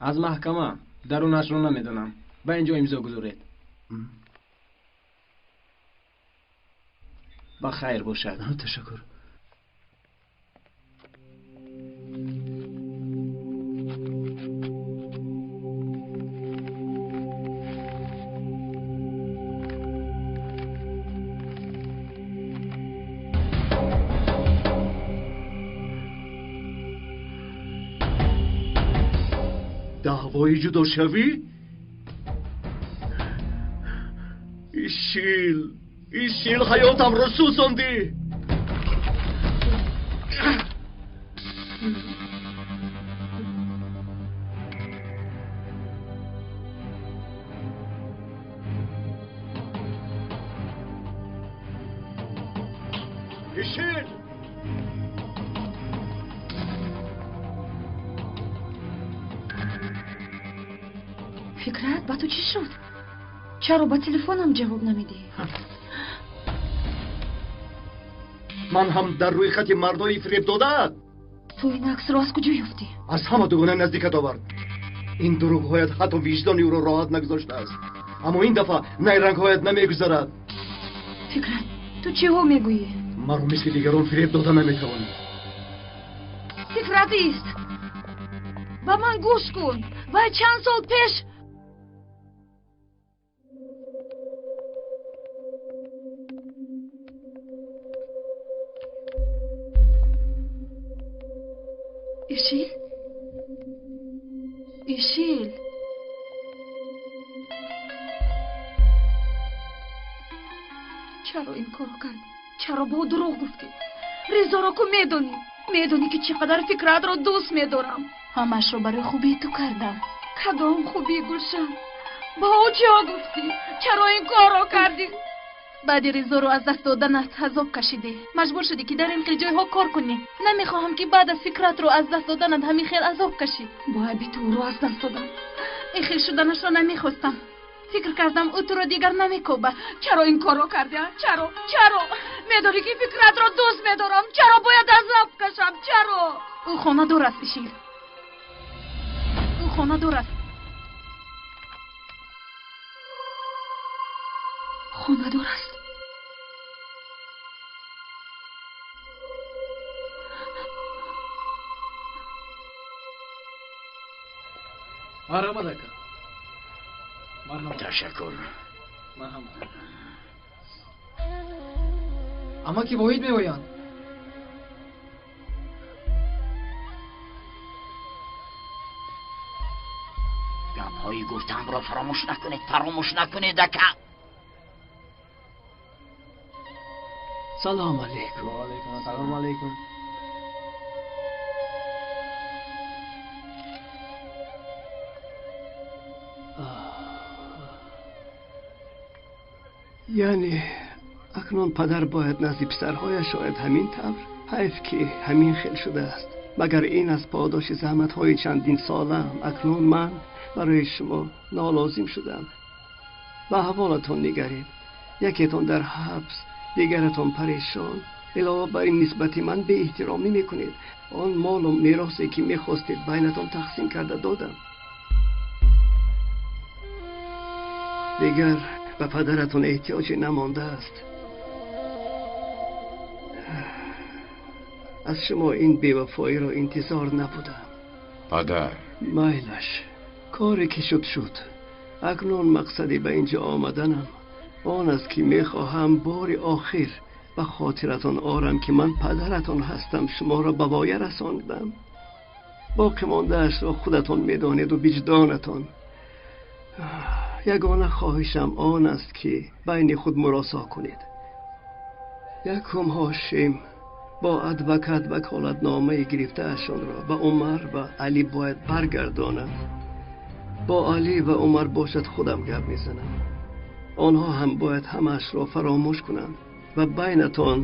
Аз маҳкама. Дарунашро намедонам. Ба инҷо имзо гузоред. Ба хайр бошад.
Ташаккур. Даъвои ҷудошавӣ? Ишил, Ишил, ҳаётамро сӯзондӣ. Ишил!
Фикрат, ба ту чӣ шуд? Чаро ба телефонам ҷавоб намедиҳӣ?
Ман ҳам дар рӯи хати мардои фиреб додаат.
Ту ин аксро аз куҷо ёфтӣ?
Аз ҳама дугона наздикат овард. Ин дурӯғҳоят ҳатто виҷдони ӯро роҳат нагузоштааст. Аммо ин дафъа найрангҳоят намегузарад.
Фикрат, ту чиҳо мегӯӣ?
Маро мисли дигарон фиреб дода наметавонӣ.
Фикрат, ист! Ба ман гӯш кун. Вай чанд сол пеш Ишил? Ишил? Чаро ин корро кардӣ? Чаро бо дурӯғ гуфтӣ? Ризоро ку медонӣ? Медонӣ ки чӣ қадар Фикратро дӯст медорам.
Ҳамаашро барои хубии ту кардам.
Кадом хубӣ, Гулшан? Ба ӯ чиҳо гуфтӣ? Чаро ин корро кардӣ?
Баъди Ризоро аз даст доданат азоб кашидӣ. Маҷбур шудӣ ки дар ин хел ҷойҳо кор кунӣ. Намехоҳам ки баъд аз Фикратро аз даст доданат ҳамин хел азоб кашӣ.
Бо айби ту ӯро аз даст додам.
Ин хел шуданашро намехостам. Фикр кардам ӯ туро дигар намекобад.
Чаро ин корро кардӣ? Чаро? Чаро? Медонӣ ки Фикратро дӯст медорам. Чаро бояд азоб кашам? Чаро?
Ӯ хонадор аст, Ишил. Ӯ хонадор аст.
Хонадор аст.
Марҳамат, ака. Марҳамат.
Ташаккур.
Марҳамат. Амаки Воҳид меоянд.
Гапҳои гуфтаамро фаромӯш накунед, фаромӯш накунед, ака.
Салом алейкум.
Ва алейкум ассалом алейкум.
Яъне акнун падар бояд назди писарҳояш ояд ҳамин тавр? Ҳайф ки ҳамин хел шудааст. Магар ин аз подоши заҳматҳои чандин солаам. Акнун ман барои шумо нолозим шудам. Ба аҳволатон нигаред. Якетон дар ҳабс, дигаратон парешон. Илова бар ин нисбати ман беэҳтиромӣ мекунед. Он молу меросе ки мехостед байнатон тақсим карда додам. Дигар ба падаратон эҳтиёҷе намондааст. Аз шумо ин бевафоиро интизор набудам.
Падар.
Майлаш. Коре ки шуд шуд. Акнун мақсади ба инҷо омаданам он аст ки мехоҳам бори охир ба хотиратон орам ки ман падаратон ҳастам, шуморо ба воя расондам. Боқӣ мондаашро худатон медонед ва виҷдонатон. Ягона хоҳишам он аст ки байни худ муросо кунед. Якум Ҳошим бо адвокат ваколатномаи гирифтаашонро ба Умар ва Алӣ бояд баргардонад. Бо Алӣ ва Умар бошад худам гап мезанам. Онҳо ҳам бояд ҳамаашро фаромӯш кунанд ва байнатон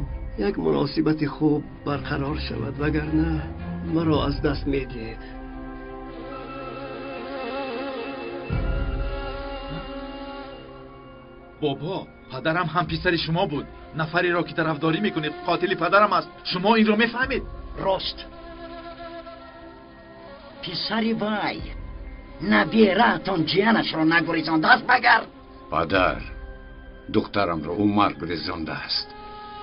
як муносибати хуб барқарор шавад, вагарна маро аз даст медиҳед.
Бобо, падарам ҳам писари шумо буд. Нафареро ки тарафдорӣ мекунед қотили падарам аст. Шумо инро мефаҳмед?
Рост. Писари вай набераатон ҷиянашро нагурезондааст магар?
Падар, духтарамро Умар гурезондааст.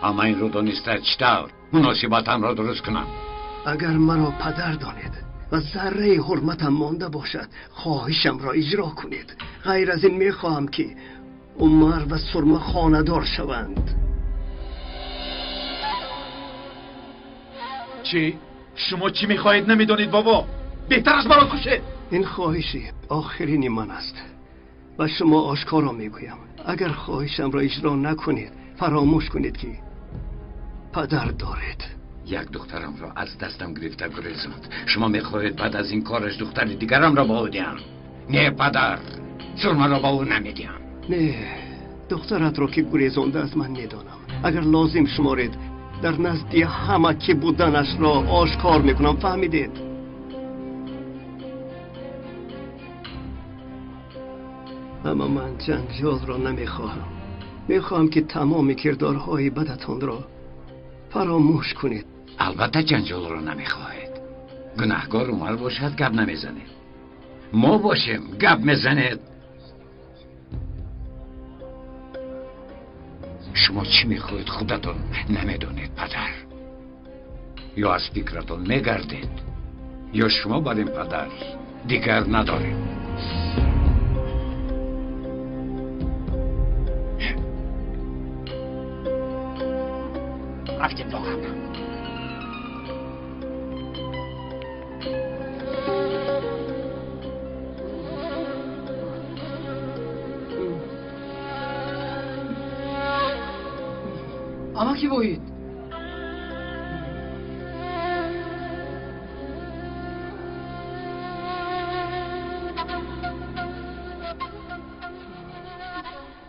Ама инро дониста чӣ тавр муносибатамро дуруст кунам?
Агар маро падар донед ва зарраи ҳурматам монда бошад, хоҳишамро иҷро кунед. Ғайр аз ин мехоҳам ки Умар ва Сурма хонадор шаванд.
Чӣ? Шумо чӣ мехоҳед намедонед, бобо? Беҳтар аст маро кушед.
Ин хоҳиши охирини ман аст ва шумо ошкоро мегӯям. Агар хоҳишамро иҷро накунед, фаромӯш кунед ки падар доред.
Як духтарамро аз дастам гирифта гурезонд. Шумо мехоҳед баъд аз ин кораш духтари дигарамро ба ӯ диҳам? Не, падар, Сурмаро ба ӯ намедиҳам.
Не, духтаратро ки гурезондааст ман медонам. Агар лозим шуморед, дар назди ҳама ки буданашро ошкор мекунам. Фаҳмидед? Аммо ман ҷанҷолро намехоҳам. Мехоҳам ки тамоми кирдорҳои бадатонро фаромӯш кунед.
Албатта ҷанҷолро намехоҳед. Гунаҳкор Умар бошад гап намезанед. Мо бошем гап мезанед. Шумо чӣ мехоҳед худатон намедонед, падар. Ё аз фикратон мегардед, ё шумо бар ин падар дигар надоред.
Рафтем доғам.
Амаки воҳид.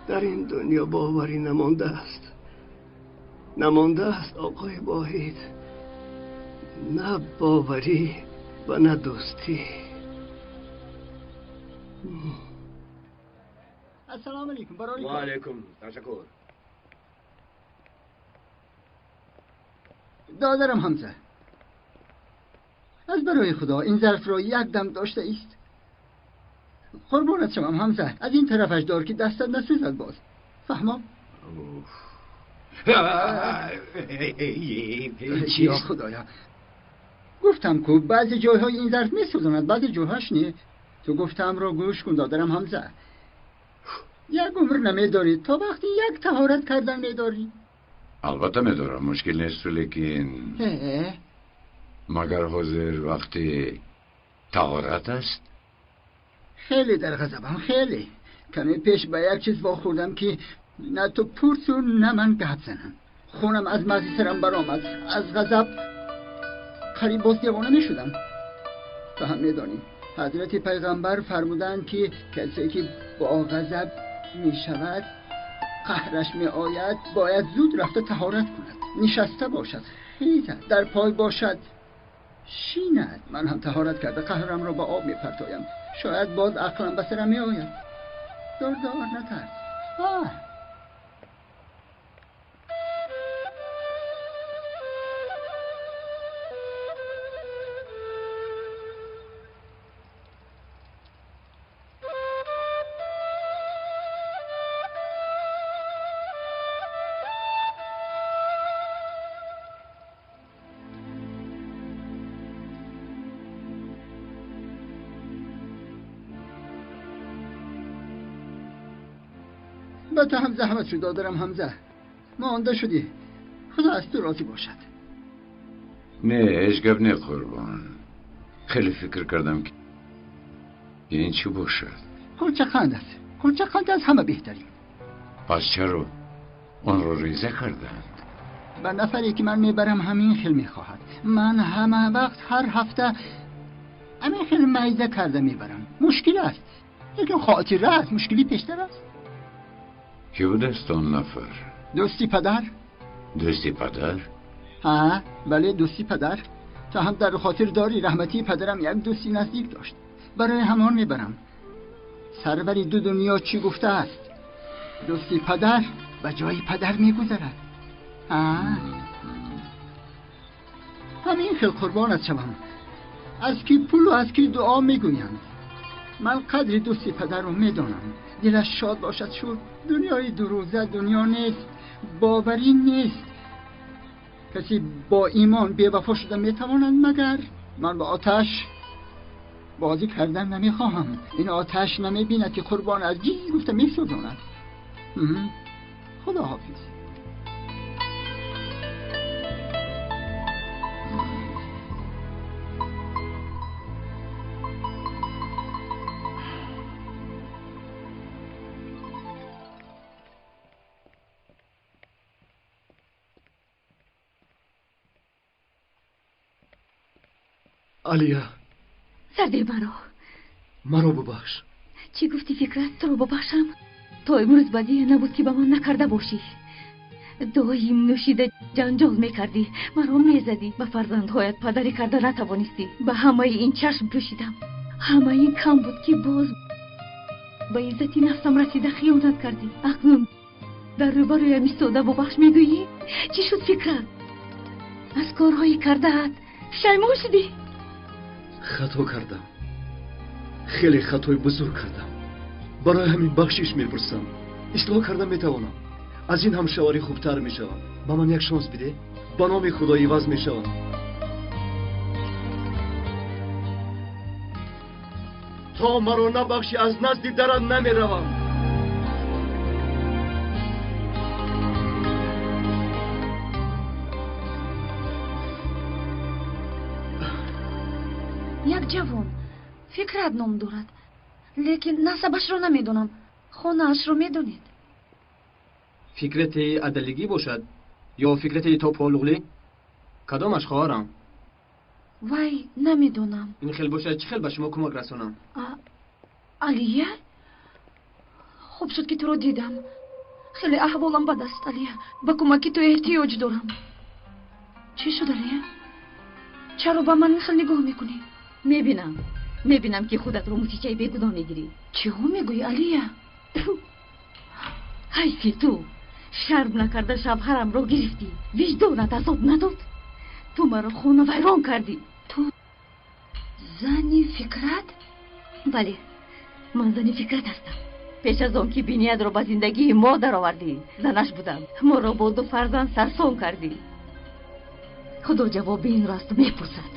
Дар ин дунё боварӣ намондааст. Намондааст оқои Воҳид. На боварӣ ва на дӯстӣ.
Ассалому алайкум.
Ва алайкум. Ташаккур.
Додарам Ҳамза, аз барои Худо ин зарфро як дам дошта ист. Қурбонат шавам Ҳамза, аз ин тарафаш дор ки дастат насӯзад боз. Фаҳмом? Ё Худоя, гуфтам ку баъзе ҷойҳои ин зарф месӯзонад, баъзе ҷойҳош не. Ту гуфтамро гӯш кун додарам Ҳамза. Як умр намедорӣ то вақти як таҳорат кардан медорӣ.
Албатта медорам, мушкил нест, лекин магар ҳозир вақти таҳорат аст?
Хеле дар ғазабам, хеле. Каме пеш ба як чиз вохӯрдам ки на ту пурсу на ман гап занам. Хунам аз мағзи сарам баромад. Аз ғазаб қариб боз девона мешудам. Ту ҳам медонӣ, ҳазрати пайғамбар фармуданд ки касе ки бо ғазаб мешавад, қаҳраш меояд, бояд зуд рафта таҳорат кунад. Нишаста бошад, хезад, дар пой бошад, шинад. Ман ҳам таҳорат карда қаҳрамро ба об мепартоям. Шояд боз ақлам ба сарам меояд. Дор дор, натарс. Ба ту ҳам заҳмат шуд, додарам Ҳамза. Монда шудӣ. Худо аз ту розӣ бошад.
Не, ҳеҷ гап не, қурбон. Хеле фикр кардам ки ин чӣ бошад.
Кулчақанд аст. Кулчақанд аз ҳама беҳтарин.
Пас чаро онро реза карданд?
Ба нафаре ки ман мебарам ҳамин хел мехоҳад. Ман ҳама вақт ҳар ҳафта ҳамин хел майда карда мебарам. Мушкил аст, лекин хотира аст. Мушкилӣ пештар аст.
Ки будааст он нафар?
Дӯсти падар.
Дӯсти падар?
Ҳа, бале, дӯсти падар. Ту ҳам дар хотир дорӣ, раҳматии падарам як дӯсти наздик дошт. Барои ҳамон мебарам. Сарвари ду дунё чӣ гуфтааст? Дӯсти падар ба ҷои падар мегузарад. Ҳамин хел қурбонат шавам. Аз ки пулу аз ки дуо мегӯянд. Ман қадри дӯсти падарро медонам. Дилаш шод бошад шуд. Дунёи дурӯза дунё нест, боварӣ нест. Касе бо имон бевафо шуда метавонад магар? Ман ба оташ бозӣ кардан намехоҳам. Ин оташ намебинад ки қурбон аз ҷиз гуфта месӯзонад. Худо ҳофиз.
Алия,
сардил маро.
Маро бубахш.
Чӣ гуфтӣ, Фикрат? Туро бубахшам? То имрӯз бадие набуд ки ба ман накарда бошӣ. Доим нӯшида ҷанҷол мекардӣ, маро мезадӣ, ба фарзандҳоят падарӣ карда натавонистӣ. Ба ҳамаи ин чашм пӯшидам. Ҳамаи ин кам буд ки боз ба иззати нафсам расида хиёнат кардӣ. Акнун дар рӯбарӯям истода бубахш мегӯӣ? Чӣ шуд, Фикрат? Аз корҳои кардаат пушаймон шудӣ?
Хато кардам. Хеле хатои бузург кардам. Барои ҳамин бахшиш мепурсам. Ислоҳ карда метавонам. Аз ин ҳам шавари хубтар мешавам. Ба ман як шонс биде. Ба номи Худо иваз мешавам. То маро набахшӣ, аз назди дарат намеравам.
Як ҷавон Фикрат ном дорад, лекин насабашро намедонам. Хонаашро медонед?
Фикрати адалигӣ бошад ё фикрати тополуғлӣ? Кадомаш, хоҳарам?
Вай, намедонам.
Ин хел бошад, чӣ хел ба шумо кӯмак расонам?
Алия, хуб шуд ки туро дидам. Хеле аҳволам бад аст, Алия. Ба кӯмаки ту эҳтиёҷ дорам. Чӣ шуд, Алия? Чаро ба ман ин хел нигоҳ мекунӣ?
Мебинам, мебинам ки худатро мусичаи бегуноҳ мегирӣ.
Чиҳо мегӯӣ, Алия?
Ҳайфи ту, шарм накарда шавҳарамро гирифтӣ. Виҷдонат азоб надод? Ту маро хона вайрон кардӣ.
Ту зани Фикрат?
Бале, ман зани Фикрат ҳастам. Пеш аз он ки биниятро ба зиндагии мо даровардӣ, занаш будам. Моро бо ду фарзанд сарсон кардӣ. Худо ҷавоби инро аз ту мепурсад.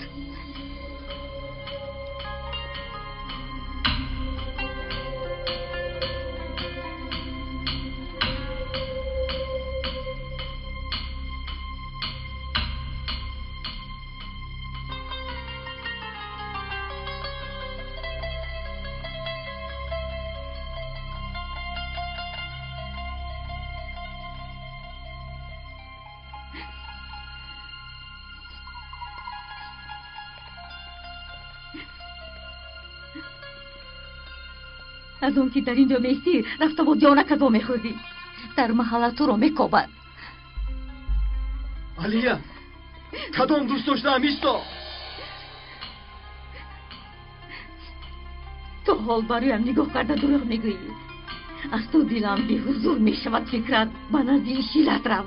Аз он ки дар ин ҷо меистӣ, рафта бо ҷонакадо мехӯрдӣ. Дар маҳалла туро мекобад.
Алия, кадом дӯст доштаам, исто.
Ту ҳол бароям нигоҳ карда дурӯғ мегӯӣ. Аз ту дилам беҳузур мешавад, Фикрат. Ба назди ишилат рав.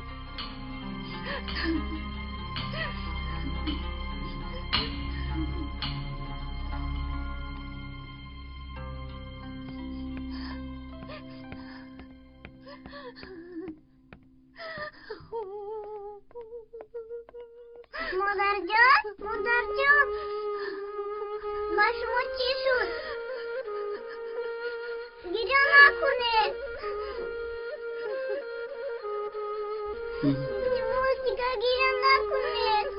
Модарҷон, модарҷон, ба шумо чӣ шуд? Гиря накунед. Илтимос, дигар гиря накунед.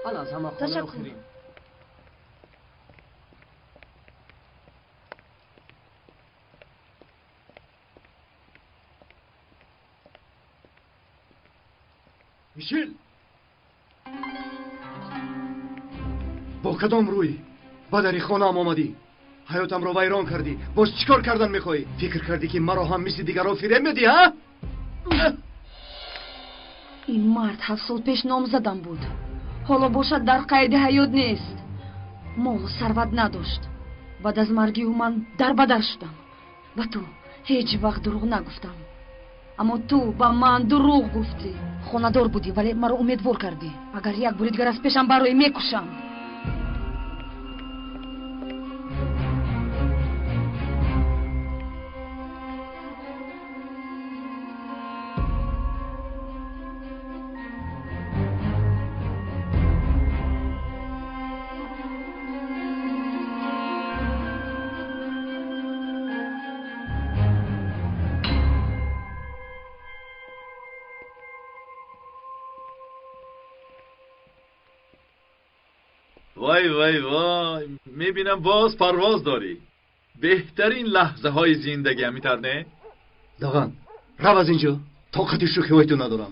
Ана аз ҳама хона
Ташаккур.
охирин. Мишел! Бо кадом рӯй ба дари хонаам омадӣ? Ҳаётамро вайрон кардӣ. Боз чӣ кор кардан мехоҳӣ? Фикр кардӣ, ки маро ҳам мисли дигарон фиреб медиҳӣ, ҳа?
Ин мард 7 сол пеш номзадам буд. Ҳоло бошад дар қайди ҳаёт нест. Молу сарват надошт. Баъд аз марги ӯ ман дарбадар шудам. Ба ту ҳеҷ вақт дурӯғ нагуфтам. Аммо ту ба ман дурӯғ гуфтӣ. Хонадор будӣ, вале маро умедвор кардӣ. Агар як бори дигар аз пешам бароӣ, мекушам.
وای وای وای، میبینم باز پرواز داری. بهترین لحظه های زندگی همینطور نه؟
داغان، رو از اینجا. طاقت شوخی تو ندارم.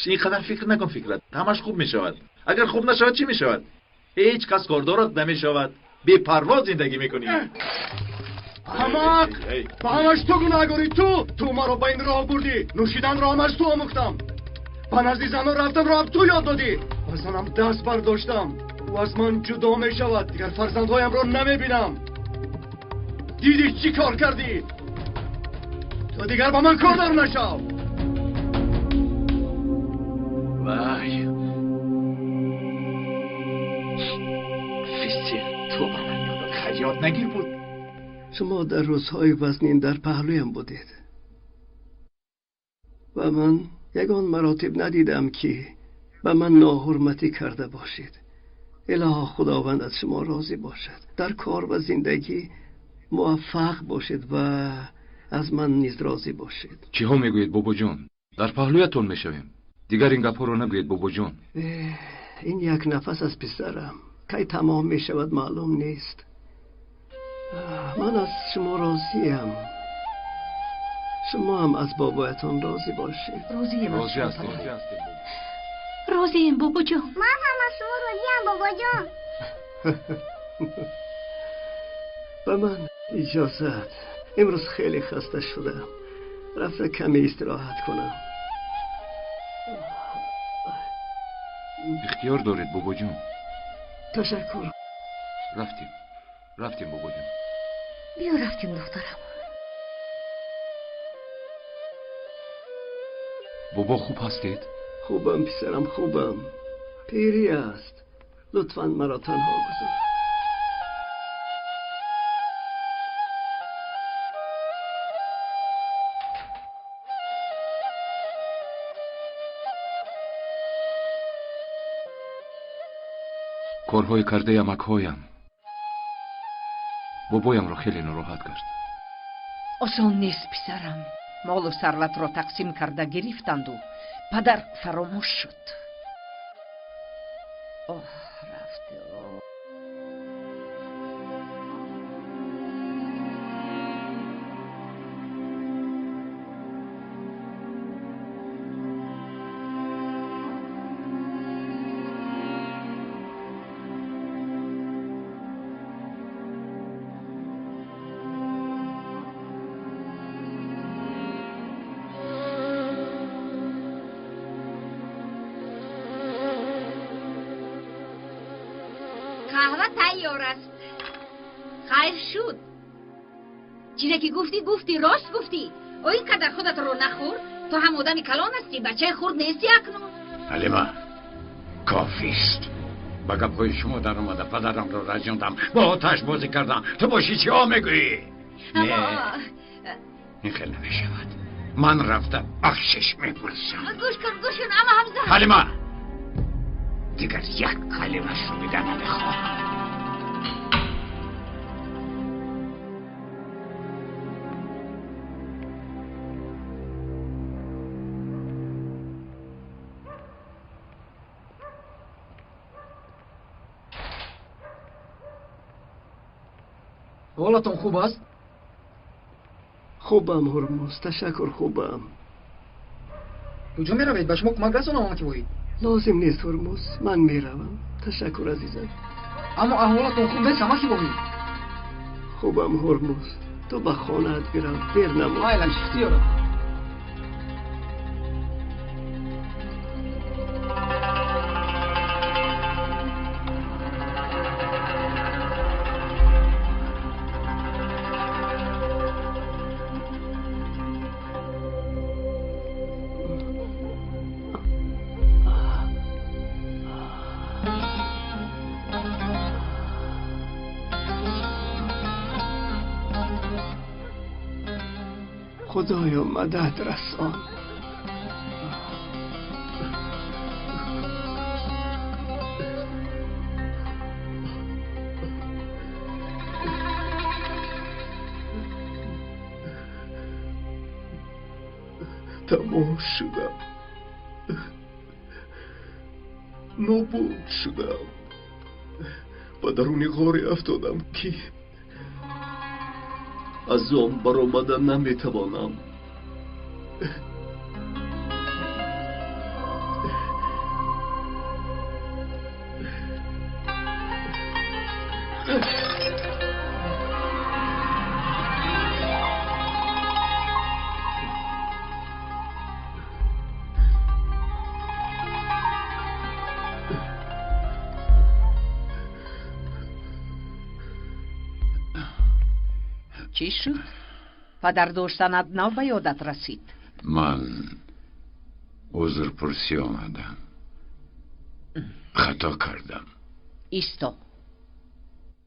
اینقدر فکر نکن فکرت همش خوب میشود. اگر خوب نشود چی میشود؟ هیچ کس کاردارت نمیشود. بی پرواز زندگی میکنی.
احمق، به همش تو گناهگاری. تو مرا به این راه بردی. نوشیدن را هم از تو آموختم. به نزد زنان رفتن را هم تو یاد دادی. به زنم دست برداشتم. او از من جدا می شود. دیگر فرزندهایم را نمی بینم. دیدی چی کار کردی؟ تو دیگر با من کاردار نشو.
وای فیستی، تو به من یاد خیاط نگیر بود.
شما در روزهای وزنین در پهلویم بودید و من یگان مراتب ندیدم که به من ناحرمتی کرده باشید. الها خداوند از شما راضی باشد. در کار و زندگی موفق باشید و از من نیز راضی باشید.
چی ها میگویید بابا جان؟ در پهلویتون میشویم. دیگر این گپا رو نگویید بابا جان.
این یک نفس از پسرم کی تمام میشود معلوم نیست. من از شما راضیم. شما هم از بابایتان راضی باشید.
راضیم.
راضی هستیم.
راضیم بابا جان.
من هم از شما راضیم بابا جان.
به من اجازت. امروز خیلی خسته شدم. رفته کمی استراحت کنم.
اختیار دارید بابا جان.
تشکر.
رفتیم. رفتیم بابا جان.
بیا رفتیم دخترم.
بابا خوب هستید؟
خوبم پسرم، خوبم. پیری است. لطفاً مرا تنها گذار.
کارهای کرده امکهایم بابایم را خیلی ناراحت کرد.
آسان نیست پسرم. مال و ثروت را تقسیم کرده گرفتند و پدر فراموش شد. آه رفته. آه.
قهوه تیار است. خیر شد. چیزی که گفتی گفتی، راست گفتی. او اینقدر خودت رو نخور. تو هم آدم کلان هستی، بچه خرد نیستی اکنون.
حلیمه کافی است. با گپ‌های شما در اومده پدرم رو رنجاندم، با آتش بازی کردم. تو باشی چی ها میگویی؟ نه این خیلی نمیشود. من رفتم بخشش میپرسم.
گوش کن گوش کن اما حمزه.
حلیمه دیگر یک کلمه شنیدن نمیخواهم.
Ҳолатон хуб аст?
Хубам, Ҳурмуз, ташаккур, хубам.
Куҷо меравед? Ба шумо кӯмак расонам, амаки Воҳид?
Лозим нест, Ҳурмуз, ман меравам. Ташаккур, азизам.
Аммо аҳволатон хуб нест, амаки Воҳид.
Хубам, Ҳурмуз, ту ба хонаат бирав, дер намон.
Майлаш, ихтиёрат.
Худоё, мадад расон. Тамом шудам, нобуд шудам, ба даруни ғоре афтодам, ки аз он баромада наметавонам.
Чӣ шуд? Падар доштанат нав ба ёдат расид?
Ман узрпурсӣ омадам, хато кардам.
Исто,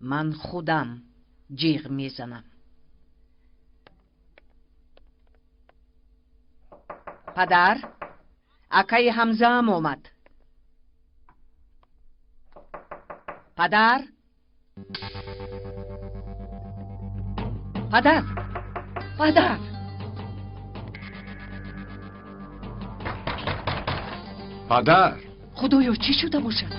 ман худам ҷиғ мезанам. Падар, акаи Ҳамзаам омад. Падар, падар, падар!
Падар!
Худоё, чӣ шуда бошад?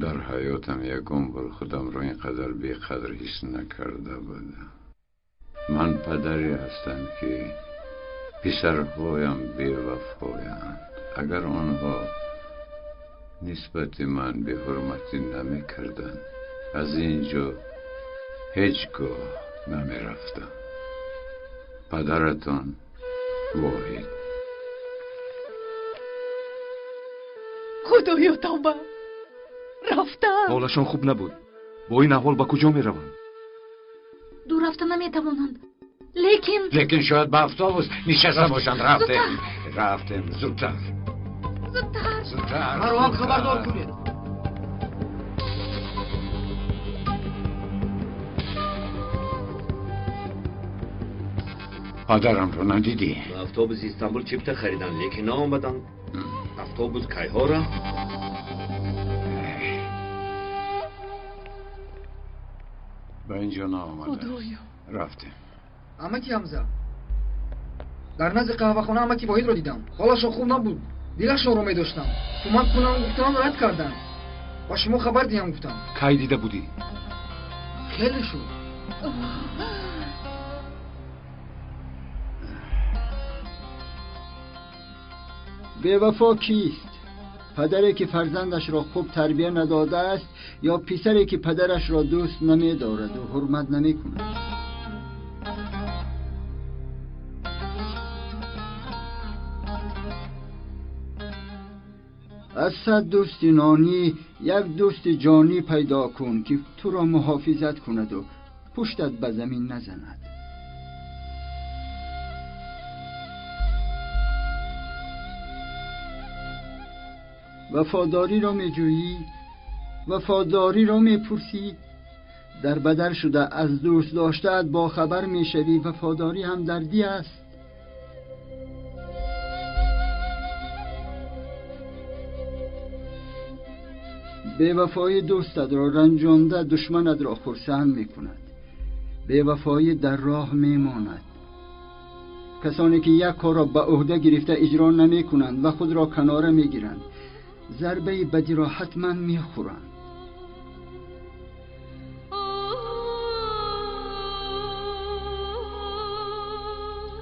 Дар ҳаётам ягон бор худамро ин қадар беқадр ҳис накарда будам. Ман падаре ҳастам, ки писарҳоям бевафоянд. Агар онҳо нисбати ман беҳурматӣ намекарданд, аз ин ҷо ҳеҷ гоҳ намерафтам. Падаратон Воҳид.
Худоё, тавба! Рафтан!
Ҳолашон хуб набуд. Бо ин аҳвол ба куҷо мераванд?
Дур рафта наметавонанд, лекин
Лекин шояд ба автобус нишаста бошанд. Рафтем, рафтем, зудтар.
Зудтар.
Зудтар.
Маро ҳам хабардор кунед.
Падарамро надидӣ?
Ба автобуси Истанбул чипта хариданд, лекин наомаданд. Автобус кайҳо рафт?
Ба ин ҷо наомада.
Худоё!
Рафтем.
Амаки Ҳамза, дар назди қаҳвахона амаки Воҳидро дидам. Ҳолашон хуб набуд, дилашонро медоштам. Кӯмак кунам гуфтам, рад карданд. Ба шумо хабар диҳам гуфтам.
Кай дида будӣ?
Хеле шуд.
Бевафо кист? Падаре ки фарзандашро хуб тарбия надодааст ё писаре ки падарашро дӯст намедораду ҳурмат намекунад? Аз 100 дӯсти нонӣ як дӯсти ҷонӣ пайдо кун, ки туро муҳофизат кунаду пуштат ба замин назанад. Вафодориро меҷӯӣ, вафодориро мепурсӣ, дар бадал шуда аз дӯст доштаат бохабар мешавӣ. Вафодорӣ ҳамдардӣ аст. Бевафоӣ дӯстат ро ранҷонда, душманат ро хурсанд мекунад. Бевафоӣ дар роҳ мемонад. Касоне ки як корро ба уҳда гирифта иҷро намекунанд ва худро канора мегиранд, зарбаи бадиро ҳатман мехӯранд.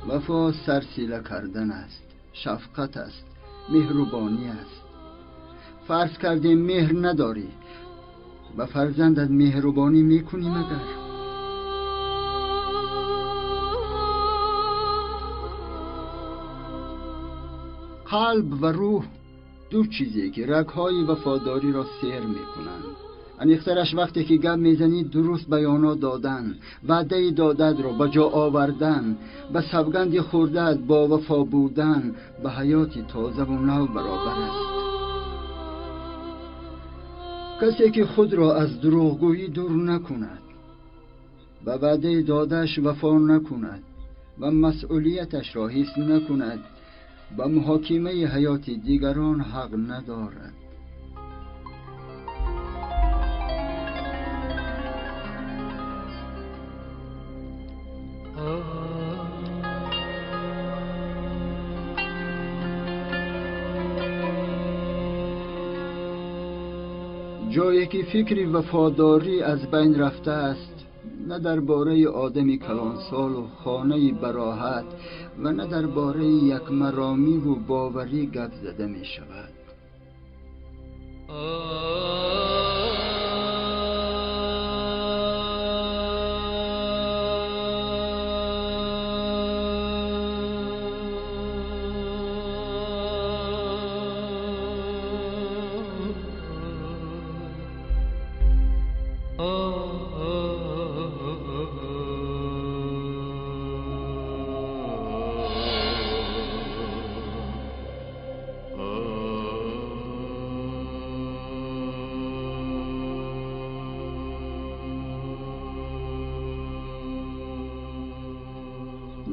Вафо сарсила кардан аст, шафқат аст, меҳрубонӣ аст. Фарз кардем меҳр надорӣ, ба фарзандат меҳрубонӣ мекунӣ магар? Қалб ва рӯҳ ду чизе ки рагҳои вафодориро сер мекунанд. Аниқтараш вақте ки гап мезанӣ дуруст баёнот додан, ваъдаи додатро ба ҷо овардан, ба савганди хӯрдаат бо вафо будан ба ҳаёти тозаву нав баробар аст. Касе ки худро аз дурӯғгӯӣ дур накунад, ба ваъдаи додааш вафо накунад ва масъулияташро ҳис накунад, ба муҳокимаи ҳаёти дигарон ҳақ надорад. Ҷое ки фикри вафодорӣ аз байн рафтааст, на дар бораи одами калонсолу хонаи бароҳат ва на дар бораи якмаромиву боварӣ гап зада мешавад.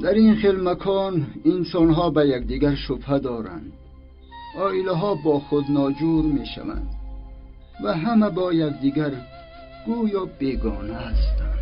Дар ин хел макон инсонҳо ба якдигар шубҳа доранд, оилаҳо бо худ ноҷур мешаванд ва ҳама бо якдигар гӯё бегона ҳастанд.